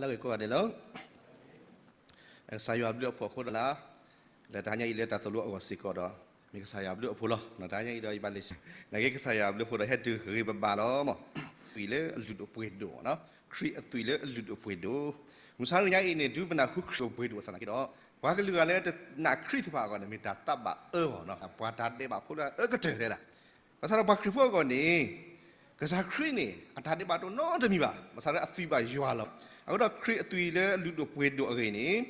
လၢဂ့ၤကိးဂၤဒဲးလီၤ. ကစၢ်ယွၤဘျုးအဖှိၣ်အဃိဒီးလၢ လၢတဟါညါအံၤလၢတၢ်သိၣ်လိအဂီၢ်စ့ၢ်ကီးဒီး မ့ၢ်ကစၢ်ယွၤဘျုးအဖှိၣ်လီၤ. တဟါညါအံၤဒီးယဘၣ်လဲၤဆူ နာ်က့ကစၢ်ယွၤဘျုးအဖှိၣ်ဒီးဟဲတုၤဂ့ၤဘၣ်ဘၣ်လီၤမး. ခရံာ်အသွံၣ်လၢအလုၢ်ဒိၣ်ပှ့ၤဒိၣ်မးနီၤ, ခရံာ်အသွံၣ်လၢအလုၢ်ဒိၣ်ပှ့ၤဒိၣ်. မုၢ်ဆါတနံၤညါအံၤန့ၣ် ဒုးပနၢ်ဟူခရံာ်အလုၢ်ဒိၣ်ပှ့ၤဒိၣ်အသးနာ်က့ဒီး ပှၤကလုာ်ဂၤလၢတနာ်ခရံာ်သ့ၣ်တဖၣ်အဂီၢ်န့ၣ် မ့ၢ်တၢ်သးဘၣ်အၢမးနီၤ, ပှၤတၢ်ဒဲးဘးဖိလၢအအၢကတၢၢ်တဲဒၣ် ဘၣ်ဆၣ်ဒီးပှၤခရံာ်ဖိအဂီၢ်န့ၣ် ကစၢ်ခရံာ်န့ၣ် အတၢ်ဒဲးဘးတအိၣ်နီတမံၤဘၣ်. ဘၣ်ဆၣ်ဒီးအသွံၣ်ဘၣ်ယွၤလီၤ. အဃိဒီးခရံာ်အသွံၣ်လၢအလုၢ်ဒိၣ်ပှ့ၤဒိၣ်အဂ့ၢ်န့ၣ်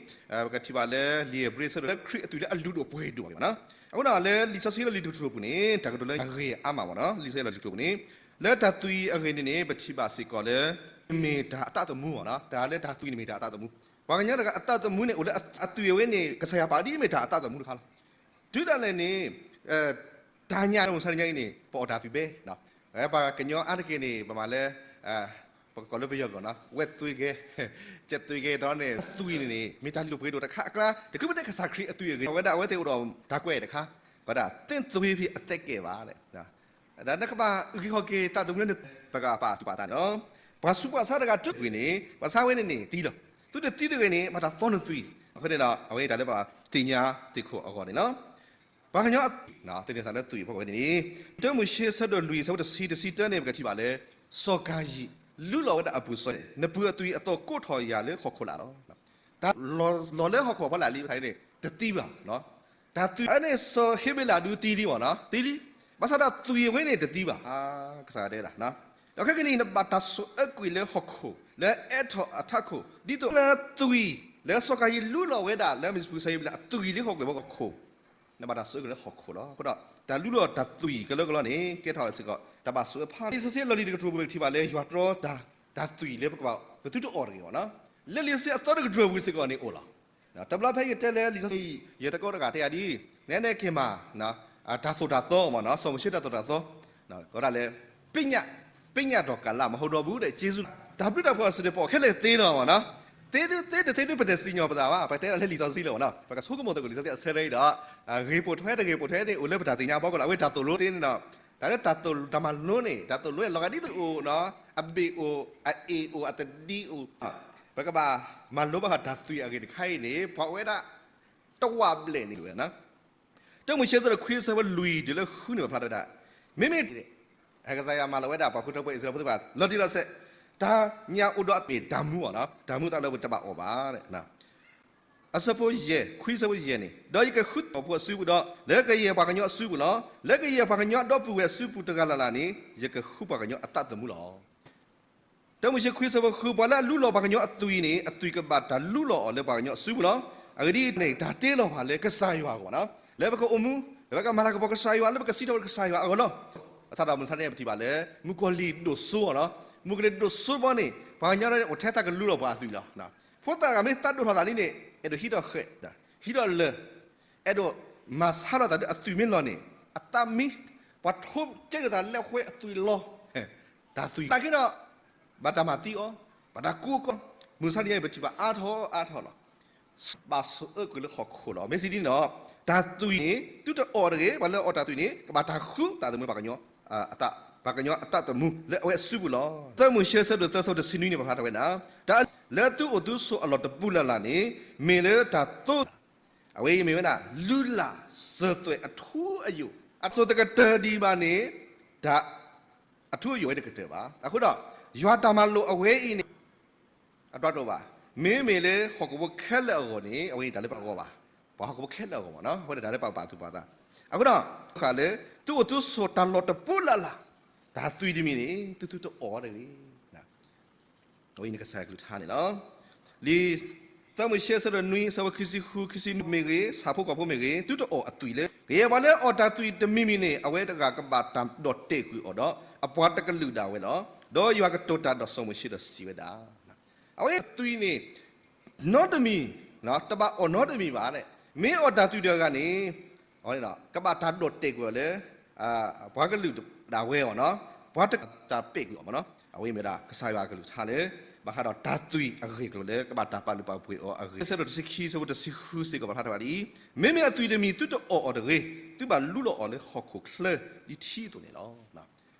ပကထံၣ်ဘၣ်လၢလံာ်ဧ့ၤဘြံၤအဆၢဒိၣ် လၢခရံာ်အသွံၣ်လၢအလုၢ်ဒိၣ်ပှ့ၤဒိၣ်ဘၣ်န့ၣ်. အဃိဒီးလၢလံာ်စီဆှံလၢလံာ်တကတြူၢ်ပူၤန့ၣ် တၢ်ကတိၤလၢအဂ့ၤအါမးမးနီၤ, လံာ်စီဆှံလၢလံာ်တကတြူၢ်ပူၤန့ၣ် လၢတၢ်သွံၣ်အဂ့ၢ်န့ၣ်န့ၣ် ပထံၣ်ဘၣ်စ့ၢ်ကီးလၢ မ့ၢ်တၢ်အသးသမူမးနီၤ, တၢ်လၢတၢ်သွံၣ်န့ၣ်မ့ၢ်တၢ်အသးသမူ. ပှၤကညီတဂၤအသးသမူန့ၣ် အိၣ်လၢအသွံၣ်အဝဲန့ၣ် ကစၢ်ယွၤပာ်ဒ်မ့ၢ်တၢ်အသးသမူတခါလီၤ. တုၤဒၣ်လဲာ်န့ၣ် တၢ်ညါမုၢ်ဆါတနံၤညါအံၤန့ၣ် ပအီၣ်တၢ်သွံၣ်ဘဲ, ပှၤကညီအါတက့ၢ်န့ၣ် ပမၤလၢ ပကကိးလၢပယီၤကီးနီၤ ဝဲသွံၣ်ဂဲၤ, ကဲသွံၣ်ဂဲၤတီန့ၣ် သွံၣ်န့ၣ်န့ၣ် မ့ၢ်တၢ်လုၢ်ဒိၣ်ပှ့ၤဒိၣ်တခါအကျါ, တချုးပတဲကစၢ်ခရံာ်အသွံၣ်အဂ့ၢ် အဝဲဒၣ်အဝဲသ့ၣ်အိၣ်ဒီးတၢ်ကွဲးတခါ, ကီးဒၣ် သင့်သွေးဖြင့်အသက်ကယ်ပါ ဒီးနကဘၣ်အုၣ်က့ၤခီၣ်က့ၤတၢ်သမူလၢန ပကပာ်သူၣ်ပာ်သးန့ၣ်လီၤ. ပှၤဆူးပှၤဆါတဂၤတဂ့ၤန့ၣ် ပှၤဆါဝဲန့ၣ်န့ၣ်သံလီၤ. သုတသံတဂ့ၤန့ၣ် ဘၣ်တၢ်သီနသွံၣ်. အဃိန့ၣ်ဒီး အဝဲအံၤတၢ်လၢပသ့ၣ်ညါသ့ၣ်ခိၣ်အဂီၢ်န့ၣ်လီၤ. ပှၤကညီအသွံၣ်, သန့ၤသးလၢသွံၣ်အဖီခိၣ်ဝဲန့ၣ်န့ၣ် တၢမိၤၡ့ဆၢဒိၣ်လွံၢ်ဆၢဖိတဆံတဆံတၢန့ၣ် ပကထံၣ်ဘၣ်လၢ စီၤကၤယံၣ် လူလီၤဝဲဒၣ်အပူၤစီၤန့ၣ် နပူၤအသွံၣ်အသိးကိးထီၣ်ယၤလၢဟီၣ်ခိၣ်လာ်လီၤ. တၢ်လီၤလၢဟီၣ်ခိၣ်ဖီလာ်လံ ပသးန့ၣ် တသံဘၣ် တၢ်သွံၣ်အန့ၣ် စီၤဟ့းဘ့းလးဒုးသံလံမ့ၢ်နီၤ, သံလံ. ဘၣ်ဆၣ်ဒီးသွံၣ်အဝဲန့ၣ်တသံဘၣ်. ကစၢ်ယွၤတဲဝဲဒၣ်, ဒီးခဲကနံၣ်အံၤ နဘၣ်တၢ်ဆိၣ်အၢကွံာ်လၢဟီၣ်ခိၣ် လၢအအဲၣ်ထီၣ်အထးခိၣ် ဒ်သိးလၢသွံၣ် လၢစီၤကၤယံၣ်လူလီၤဝဲဒၣ် လၢမ့ၢ်ပူၤစီၤဟ့းဘ့းလးအသွံၣ်လံဟီၣ်ခိၣ်ဝဲဟီၣ်ခိၣ် နဘၣ်တၢ်ဆိၣ်အၢကွံာ်လၢဟီၣ်ခိၣ်လီၤ. အဃိဒီး တၢ်လူလီၤတၢ်သွံၣ်ကလၢကလီန့ၣ် ကဲထီၣ်စ့ၢ်ကီး တၢ်ဘၣ်ဆိၣ်အၢဖးလံာ်စီဆှံလီၢ်လံၤတကတြူၢ်ပူၤ ပကထံၣ်ဘၣ်လၢယွၤတြီတၢ်သွံၣ်လၢပကဘၣ် ပသုတအီၣ်တဂ့ၤမ့ၢ်နီၤ. လၢလံာ်စီဆှံအသီတကတြူၢ်ပူၤစ့ၢ်ကီးန့ၣ်အိၣ်လီၤ. တဘျီဖဲယတဲလၢလံာ်စီဆှံ ယသကိးတဂၤတဲယၤဒ် နဲနဲက့ၤမး တၢ်သိၣ်တၢ်သီမ့ၢ်နီၤ စီၤမိၤၡ့တၢ်သိၣ်တၢ်သီ ကီးဒၣ်လဲာ် ပညတ်, ပညတ်တော်ကာလ မဟုတ်တော့ဘူးတဲ့ ကျေးဇူး, တၢ်ဘျုးတၢ်ဖှိၣ်အစုန့ၣ် ပအီၣ်ခဲလၢာ်သ့လီၤမ့ၢ်နီၤ. သ့ဒုးသ့တသ့ဒုး ပတစံၣ်ညီၣ်ပသးဘၣ်, ပတဲဒၣ်လၢလံာ်စီဆှံလီၤမ့ၢ်နီၤ. ပကဆိကမိၣ်သကိးလံာ်စီဆှံအဆၢအံၤဒီး ဂ့ၢ်ပိာ်ထွဲတဂ့ၤပိာ်ထွဲန့ၣ် အိၣ်လၢပတၢ်သ့ၣ်ညါအဖီခိၣ်လီၤ. အဝဲတၢ်သိၣ်လိသ့န့ၣ်ဒီး တၢ်လၢတၢ်သိၣ်တၢ်မၤလိန့ၣ် တၢ်သိၣ်လိန့ၣ် လီၤဂာ်ဒ်သိးအိၣ်နီၤ အဘ့ၣ်အိၣ် အအ့ၣ်အိၣ် အသဒံအိၣ် ပကဘၣ်မၤလိဘၣ်ဃးတၢ်သွံၣ်အဂ့ၢ်တခါအံၤန့ၣ် ပှၤအိၣ်ဝဲဒၣ် တဝာ်ဘျဲၣ်န့ၣ်ဝဲ တၢမိၤၡ့အဆၢဒိၣ်ခွံအဆၢဖိလွံၢ်တုၤလၢဃုန့ၣ် ပာ်ဖျါထီၣ်ဝဲဒၣ်, မ့မ့ၢ် ကစၢ်ယွၤမၢလီၤဝဲဒၣ် ပှၤဃုထၢဖိအံၣ်စရ့လးဖိသ့ၣ်တဖၣ် လီၤတံၢ်လီၤဆဲး, တၢ်ညၣ်အိၣ်ဒီးအသွံၣ်တၢ်မူအီၤနီၤ, တၢ်မူသးလၢပတဘၣ်အီၣ်ဘၣ်. အဆၢဖိယဲၢ်, ခွံအဆၢဖိယဲၢ်န့ၣ်, ဒီးယကဃုပှၤဖိအစုပူၤဒီး လၢကယဲၢ်ပှၤကညီအစုပူၤလီၤ. လၢကယဲၢ်ပှၤကညီဒီပုၢ်ဝဲၢ်အစုပူၤတဂၤလၢ်လၢ်န့ၣ် ယကဃုပှၤကညီအသးသမူလီၤ. တၢမိၤၡ့ခွံအဆၢဖိဃု, ပှၤလၢအလူလီၤပှၤကညီအသွံၣ်န့ၣ် အသွံၣ်ကဘၣ်တၢ်လူလီၤအီၤလၢပှၤကညီအစုပူၤလီၤ. အဂ့ၢ်ဒ်အံၤန့ၣ် တၢ်တ့လီၤပှၤလၢကစၢ်ယွၤအဂီၢ်နီၤ, လၢပကအိၣ်မူ, လၢပကမၤလၤကပီၤကစၢ်ယွၤ, လၢပကစံးထီၣ်ပတြၢၤကစၢ်ယွၤအဂီၢ်လီၤ. ဘၣ်ဆၣ်ဒီးမုၢ်ဆါန့ၣ် ပထံၣ်ဘၣ်လၢ မုၣ်ကီၤလံၢ်ဒိၣ်စိအီၤနီၤ, မုၣ်ကီၤလံၢ်ဒိၣ်စိတဘျီန့ၣ် ပှၤကညီန့ၣ်အိၣ်ထဲသးကလူလီၤပှၤအသွံၣ်လီၤ. ဖိသၣ်တဂၤမ့ၢ်သးဒိၣ်ထီၣ်သးလံန့ၣ် အဲၣ်ဒိးဟံးထီၣ်ဃဲး, ဟံးထီၣ်လၢာ်, အဲၣ်ဒိးမၤဆါထီၣ်သးဒီးအသွံၣ်မ့ၢ်လီၤန့ၣ် အသးမံ, ပှၤထိကဲက့ၤသးလဲၤဃဲအသွံၣ်လီၤ. တၢ်သွံၣ်နာ်က့ဒီး ဘၣ်တၢ်မၤသံအီၤ, ဘၣ်တၢ်ကူအီၤ, မုၢ်ဆါတနံၤအံၤ ပထံၣ်ဘၣ်အါထီၣ်အါထီၣ်လီၤ. ဘၣ်ဆိၣ်အၢကွံာ်လၢဟီၣ်ခိၣ်လီၤ. မ့ၢ်စံးဒ်န့ၣ်ဒီး တၢ်သွံၣ်န့ၣ် သုတအီၣ်တဂ့ၤ, ပှၤလၢအအီၣ်တၢ်သွံၣ်န့ၣ် ကဘၣ်တၢ်ဃုသးသမူပှၤကညီ, ပှၤကညီအသးသမူလၢအဝဲအစုပူၤလီၤ. သၢမိၤၡ့ဆၢဒိၣ်သၢဆၢဖိတဆံနွံန့ၣ် ပာ်ဖျါထီၣ်ဝဲဒၣ်, တၢ်လၢသုအိၣ်သုဆိးအလီၢ်တပူၤလၢ်လၢ်န့ၣ် မ့ၢ်လၢတၢ်သိၣ် အဝဲအံၤမ့ၢ်ဝဲဒၣ် လုၢ်လၢ်စၢၤသွဲၣ်အထူအယိာ်, အစိၤတကတၢၢ်ဒံးဘၣ်န့ၣ် တၢ်အထူအယိာ်ဝဲတကတၢၢ်ဘၣ်. အဃိဒီး ယွၤတၢ်မၤလိာ်အဝဲအံၤန့ၣ် အတြီတအိၣ်ဘၣ်. မ့မ့ၢ်လၢဟီၣ်ခိၣ်ဖိခဲလၢာ်အဂီၢ်န့ၣ် အဝဲအံၤတၢ်လၢပှၤအဂီၢ်ဘၣ်, ပှၤဟီၣ်ခိၣ်ဖိခဲလၢာ်အဂီၢ်မ့ၢ်နီၤ, အဃိဒီးတၢ်လၢပှၤဘၣ်သူၣ်ပှၤသး. အဃိဒီး ဃးလၢ သုအိၣ်သုဆိးတၢ်လီၢ်တပူၤလၢ်လၢ် တၢ်သွံၣ်တမံၤန့ၣ် သုသုတအီၣ်တဂ့ၤ. အဝဲအံၤန့ၣ်ကစၢ်ယွၤကလုၢ်ကထါန့ၣ်လီၤ. လံာ်သၢမိၤၡ့ဆၢဒိၣ်နွံ အဆၢဖိခံဆံဃု ခံဆံနွံမ့ၢ်ဂ့ၤ, ဆၣ်ဖိကီၢ်ဖိမ့ၢ်ဂ့ၤ, သုတအီၣ်အသွံၣ်လၢ ကယဲၢ်ပှၤလၢအအီၣ်တၢ်သွံၣ်တမံၤမံၤန့ၣ် အဝဲတဂၤကဘၣ်တၢ်ဒီၣ်တဲာ်ကွံာ်အီၤဒီး အပှၤတကလုာ်ဒၣ်ဝဲလီၤ. ဒီးယွၤကတိၤတၢ်ဒီးစီၤမိၤၡ့ဒီးစံးဝဲဒၣ်, အဝဲအသွံၣ်န့ၣ် နီတမံၤ, တဘၣ်အီၣ်နီတမံၤဘၣ်. မ့ၢ်အီၣ်တၢ်သွံၣ်တဂၤန့ၣ် ကဘၣ်တၢ်ဒီၣ်တဲာ်ကွံာ်အီၤလၢ ပှၤကလုာ်ဒၣ်ဝဲအီၤနီၤ, ပှၤတၢ်ပဲာ်ကွံာ်အီၤမ့ၢ်နီၤ. အဝဲအံၤမ့ၢ်ဒၣ် ကစၢ်ယွၤအကလုၢ်ကထါလၢ ဘၣ်ဃးဒီးတၢ်သွံၣ်အဂ့ၢ်အကျိၤလၢ ကဘၣ်တၢ်ပာ်လုၢ်ပာ်ပှ့ၤအီၤအဂ့ၢ် ဆၢဒိၣ်တဆံခံ ဆၢဖိတဆံဃုစ့ၢ်ကီး ပာ်ဖျါထီၣ်ဝဲဒ်အံၤ, မ့မ့ၢ်အသွံၣ်တမံၤ သုတအီၣ်အီၤတဂ့ၤ, သုဘၣ်လူလီၤအီၤလၢဟီၣ်ခိၣ်ချၢ ဒ်ထံအသိးန့ၣ်လီၤ.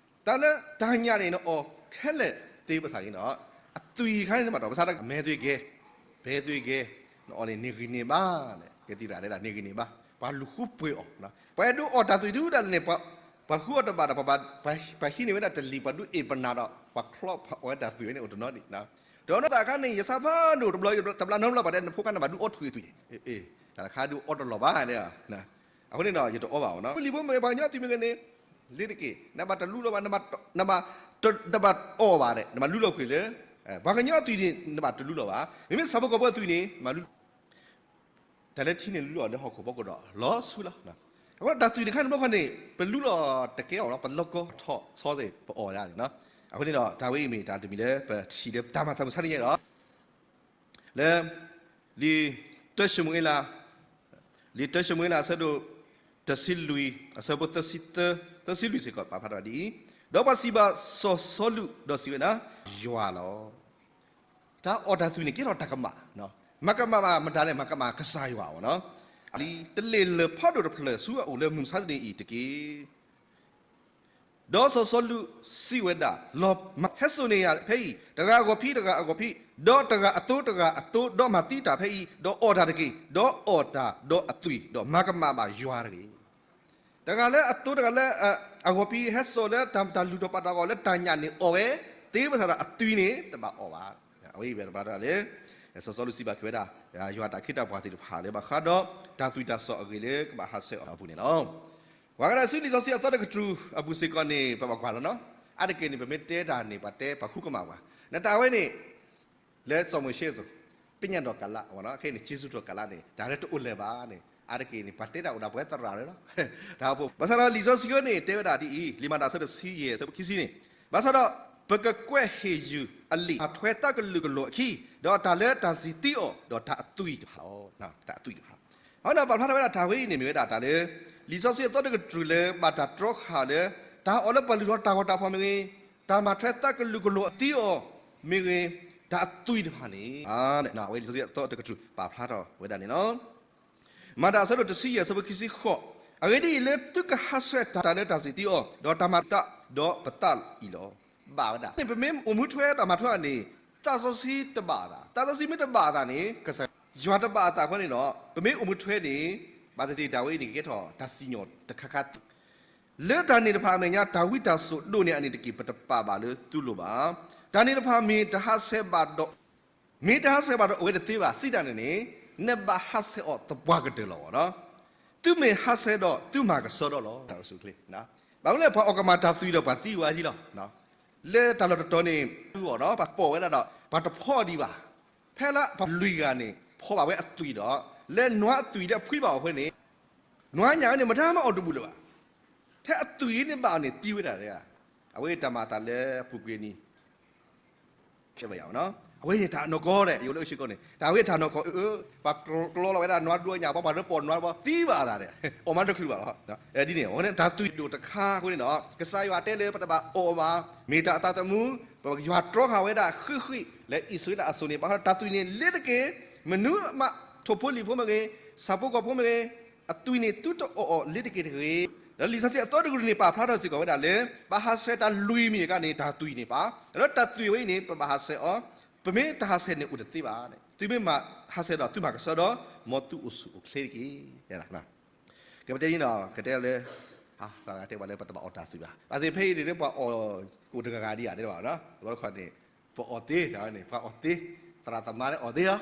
တၢ်လၢတၢ်ညၣ်န့ၣ် နအီၣ်ခဲလၢာ်သ့ ဘၣ်ဆၣ်န့ၣ်ဒီး အသွံၣ်တခါန့ၣ် နဘၣ်တီၢ် ဘၣ်ဆၣ်ဒီး မဲသွံၣ်ကဲ, ဘဲသွံၣ်ကဲ, နအီၣ်န့ၣ် န့ၢ်ဂံၢ်န့ၢ်ဘါ, ကသံၣ်သရၣ်တဲဒၣ် န့ၢ်ဂံၢ်န့ၢ်ဘါ, ပှၤလူၤဃုပှ့ၤအီၤ, ပှၤအဲၣ်ဒိးအီၣ်တၢ်သွံၣ်ဒုဒၣ်လဲာ်န့ၣ် ပှၤဃုအီၣ်တဘၣ်ဒီး ပှၤဟံးန့ၢ်ဝဲဒၣ်တလံၤ ပှၤဒုးအ့ၣ်ပနၢ်ဒီး ပှၤချီပှၤအီၣ်ဝဲတၢ်သွံၣ်ဝဲန့ၣ် အိၣ်တနီၤဒံး, တနီၤသးခါန့ၣ် ယဆါဖးဒိၣ်တဘျီ တဘျီနီတဘျီ ပှၤတဲ နဖိခါန့ၣ် ဘၣ်ဒုးအီၣ်ထွံၣ်အသွံၣ်န့ၣ်, တၢ်တခါဒုးအီၣ်တလီၢ်ဘၣ်န့ၣ်, အဃိန့ၣ်ဒီး ယတအီၣ်ဘၣ်အီၤနီၤ, လံာ်ဖိမ့ၢ်ဂ့ၤ ပှၤကညီအသွံၣ်မ့ၢ်ဂ့ၤန့ၣ် လ့ၤတက့ၢ်, နဘၣ်တလူလီၤဘၣ်, နဘၣ်တအီၣ်ဘၣ်ဒီး နဘၣ်လူလီၤကွံာ်လၢ ပှၤကညီအသွံၣ်န့ၣ် နဘၣ်တလူလီၤဘၣ်, မ့မ့ၢ်ဆၣ်ဖိကီၢ်ဖိအသွံၣ်န့ၣ် မၤလူလီၤ, တၢ်လၢထံန့ၣ်လူလီၤလၢဟီၣ်ခိၣ်ဖီခိၣ်ဒီးလီၤဆူလီၤ, အဃိတၢ်သွံၣ်တခါန့ၣ်ဘျီခီန့ၣ် ပလူလီၤတကဲအီၤလီၤ, ပလီၢ်ကီထီၣ်ဆီသ့ၣ် ပအီၣ်ဒၣ်န့ၣ်, အဃိန့ၣ်ဒီး တၢ်ဝဲအံၤမ့ၢ်တၢ်တမံၤလၢပထံၣ်လၢတၢ်မၤသးမုၢ်ဆါတနံၤအံၤဒီး လၢ လံာ်တၢၡမူၤအ့လး, လံာ်တၢၡမူၤအ့လး အဆၢဒိၣ်တဆံလွံၢ် အဆၢဖိသၢဆံသၢ, သၢဆံလွံၢ်စ့ၢ်ကီး ပာ်ဖျါထီၣ်ဝဲဒ်အံၤ, ဒီးပှၤစံးဘၣ်စီၤစီလူး ဒီးစံးဝဲဒၣ်, ယွၤလီၤ. တၢ်အီၣ်တၢ်သွံၣ်န့ၣ် ကဲထီၣ်တၢ်ကမၣ်, မၤကမၣ်ဘၣ်မတၤလဲၣ်, မၤကမၣ်ကစၢ်ယွၤအီၤနီၤ, လံာ်တလ့ၢ်လၢၢ်ဖးဒိၣ်တဖျၢၣ်ဆူအအိၣ်လၢမုၢ်မဆါတနံၤအံၤတက့ၢ်. ဒီးစီၤစီလူးစံးဝဲဒၣ်, လီၤမၢ်ဟဲစိာ်န့ၢ်ယၤဖဲအံၤ တဂၤအဂီၢ်ဖံးတဂၤအဂီၢ်ဖံး, ဒီးတဂၤအသိတဂၤအသိ, ဒီးမၤသံတၢ်ဖဲအံၤ, ဒီးအီၣ်တၢ်တက့ၢ်, ဒီးအီၣ်တၢ်ဒီးအသွံၣ်, ဒီးမၤကမၣ်ဘၣ်ယွၤတဂ့ၤ. တဂၤလၢအသိတဂၤလၢ အဂီၢ်ဖံးဟဲစိာ်လၢတၢ်လုၢ်ထီၣ်ပာ်ထီၣ်အဂီၢ်လၢတၢ်ညၣ်န့ၣ်အီၣ်ဝဲ, သ့ဘၣ်ဆၣ်ဒီးအသွံၣ်န့ၣ် တဘၣ်အီၣ်ဘၣ်. အဝဲအံၤဝဲတဘၣ်တၢ်လၢ စီၤစီလူးစံးဘၣ်က့ၤဝဲဒၣ် ယွၤတၢ်ခ့တၢ်ပှၤသ့ၣ်တဖၣ်လၢဘၣ်ဃးဒီး တၢ်သွံၣ်တၢ်စီၣ်အဂ့ၢ်လၢကဘၣ်ဟးဆှဲးအီၤအပူၤန့ၣ်လီၤ. ပှၤကဒၣ်ဆူလံာ်စီဆှံအသီတကတြူၢ်အပူၤစ့ၢ်ကီးန့ၣ် ပဘၣ်ကွၢ်လီၤနီၤ. အါတက့ၢ်န့ၣ် ပမ့ၢ်တဲတၢ်န့ၣ် ပှၤတဲပှၤဃုကမၣ်ပှၤ, နတၢ်ဝဲန့ၣ် လၢစီၤမိၤၡ့အသိး, ပညတ်တော်ကာလ, ခဲအံၤန့ၣ် ကျေးဇူးတော်ကာလန့ၣ် တၢ်လၢတအိၣ်လၢၤဘၣ်န့ၣ် အါတက့ၢ်န့ၣ် ပှၤတဲတၢ်အိၣ်ဒၣ်ပဝဲသရၣ်လၢလီၤ. တၢ်အိၣ်ဖှိၣ် ဘၣ်ဆၣ်ဒီးလံာ်စီဆှံန့ၣ် တဲဝဲဒၣ်ဒ်အံၤ, လံာ်မၤတၢ်အဆၢဒိၣ်တဆံယဲၢ် အဆၢဖိခံဆံန့ၣ်, ဘၣ်ဆၣ်ဒီး ပကကွဲးဟ့ၣ်ယုၢ်အလံာ် အထွဲသးကလုာ်ကလိာ်အခံ, ဒီးတၢ်လၢတၢ်စံၣ်သံအီၤ, ဒီးတၢ်အသွံၣ်တဖၣ်လီၤ. တၢ်အသွံၣ်တဖၣ် အဃိဒီးပာ်ဖျါထီၣ်ဝဲဒၣ်တၢ်ဝဲအံၤန့ၣ် မ့ၢ်ဝဲဒၣ်တၢ်လၢ လံာ်စီဆှံအသီတကတြူၢ်လၢဘၣ်တၢ်တြီဃာ်လၢ တၢ်အီၣ်လၢပှၤလုၢ်ထီၣ်တၢ်ဂီၤတၢ်ဖီၣ်မ့ၢ်ဂ့ၤ, တၢ်မၤထွဲသးကလုာ်ကလိာ်အသံအီၤမ့ၢ်ဂ့ၤ, တၢ်အသွံၣ်တဖၣ်န့ၣ် အဝဲလံာ်စီဆှံအသီတကတြူၢ်ပာ်ဖျါထီၣ်ဝဲဒၣ်န့ၣ်လီၤ. မၤတၢ်အဆၢဒိၣ်တဆံယဲၢ် အဆၢဖိခံဆံဃိး, အဂ့ၢ်ဒ်အံၤ, လၢသုကဟးဆှဲးတၢ်လၢတၢ်စံၣ်သံအီၤ, ဒီးတၢ်မၤသးဒီးပသးအံၤလီၤ. ဘၣ်ဝဲဒၣ်န့ၣ် ပမ့ၢ်အိၣ်မူထွဲတၢ်မၤထွဲအီၤန့ၣ် သးစီဆှံတဘၣ်အသး, သးစီဆှံမ့ၢ်တဘၣ်အသးန့ၣ် ကစၢ်ယွၤတဘၣ်အသးအဃိန့ၣ်ဒီး ပမ့ၢ်အိၣ်မူထွဲန့ၣ် ဘၣ်သ့ၣ်သ့ၣ်တၢ်ဝဲအံၤန့ၣ် ကကဲထီၣ်တၢ်စံၣ်ညီၣ်တခါခါ လၢတၢ်န့ၣ်တဖၣ်အမဲာ်ညါ တၢ်ဝံတၢ်စိာ်ဒိၣ်န့ၢ်အန့ၣ်တက့ၢ် ပတပာ်ဘၣ်လၢသုလိၤဘၣ်. တၢ်န့ၣ်တဖၣ်မ့ၢ်တဟးဆှဲးဘၣ်ဒီး, မ့ၢ်တဟးဆှဲးဘၣ်ဒီးအိၣ်ဝဲတသ့ဘၣ် စံးတၢ်န့ၣ်န့ၣ်, နဘၣ်ဟးဆှဲးအီၤသပှၢ်ကတၢၢ်လီၤနီၤ. သုမ့ၢ်ဟးဆှဲးဒီးသုမၤကဆှီဒီးလီၤ တၢ်အိၣ်ဆူၣ်အိၣ်ချ့, ဘၣ်မနုၤလဲၣ် ပှၤအီၣ်ကမၣ်တၢ်သွံၣ်ဒီးပှၤသံဝဲလီၤ. လၢတၢ်လီၢ်တတီၤန့ၣ် သုအီၤဒီး ပှၤပိာ်ဝဲဒၣ်ဒီး ပှၤတဖီဒံးဘၣ်. ဖဲလၢပှၤလွံၢ်ဂၤန့ၣ် ဖီဘၣ်ဝဲအသွံၣ်ဒီး လၢနွါအသွံၣ်လၢအဖှံဘၣ်အီၤအဃိန့ၣ် နွါညၣ်ဝဲန့ၣ် မတၤမးအီၣ်တဘူၣ်လၢၤဘၣ်. ထဲအသွံၣ်န့ၣ်ဘၣ်အီၤန့ၣ်သံဝဲဒၣ်, အဝဲတၢ်မၤအသးလၢပူၤကွံာ်နံၤ ခဲဘၣ်ယၤနီၤ. အဝဲန့ၣ်တၢ်နီၢ်ကီၢ်ဒီး ယအိၣ်လၢအၡ့ကီၢ်န့ၣ် တၢ်ဝဲတၢ်နီၢ်ကီၢ်အၢ, ပှၤကျီလီၤဝဲဒၣ်နွါဒိၣ်ညၣ် ပှၤပှၤလၢပိာ်နွါဘီသံဘၣ်အသးဒီး အီၣ်မးတချုးဘၣ်လီၤ. ဒ်န့ၣ် အဝဲန့ၣ်တၢ်သွံၣ်ဒိၣ်တခါအဃိန့ၣ်ဒီး ကစၢ်ယွၤတဲလၢပတဘၣ်အီၣ်ဘၣ်, မ့ၢ်တၢ်အသးသမူ, ပယွၤတြီဃာ်ဝဲဒၣ်ဃံးဃံး လၢအံၣ်စရ့လးအစိၤန့ၣ် ဘၣ်ဃးဒီးတၢ်သွံၣ်န့ၣ် လ့ၤတက့ၢ်, မနုၤမး ထိၣ်ဖိလံၣ်ဖိမ့ၢ်ဂ့ၤ, ဆၣ်ဖိကီၢ်ဖိမ့ၢ်ဂ့ၤ, အသွံၣ်န့ၣ်သုတအီၣ်အီၤလ့ၤတက့ၢ်တဂ့ၤ. ဒီးလံာ်စီဆှံအသီတကတြူၢ်န့ၣ် ပာ်ဖျါထီၣ်စ့ၢ်ကီးဝဲဒၣ်လၢ ဘၣ်ဟးဆှဲးတၢ်လွံၢ်မံၤအခါန့ၣ် တၢ်သွံၣ်န့ၣ်ပၣ်, ဒီးတၢ်သွံၣ်ဝဲအံၤန့ၣ် ပဘၣ်ဟးဆှဲးအီၤ, ပမ့ၢ်တဟးဆှဲးန့ၣ်အိၣ်တသ့ဘၣ်. သုမ့ၢ်မၤဟးဆှဲးဒီးသုမၤကဆှီဒီး မ်သုအိၣ်ဆူၣ်အိၣ်ချ့တက့ၢ်. ကပတဲန့ၣ်ဒီး ကတဲလၢ တဲပှၤလၢပတဘၣ်အီၣ်တၢ်သွံၣ်ဘၣ်. ဘၣ်သ့ၣ်ဖဲအံၤန့ၣ် ပှၤအီၣ်ကအိၣ်တဂၤဂၤဒံးဧါ တဲဘၣ်နီၤ. တဘျီတခီၣ်န့ၣ် ပအီၣ်သ့, တၢ်ဝဲန့ၣ် ပှၤအီၣ်သ့, သရၣ်သမါလၢအီၣ်သ့လီၤ,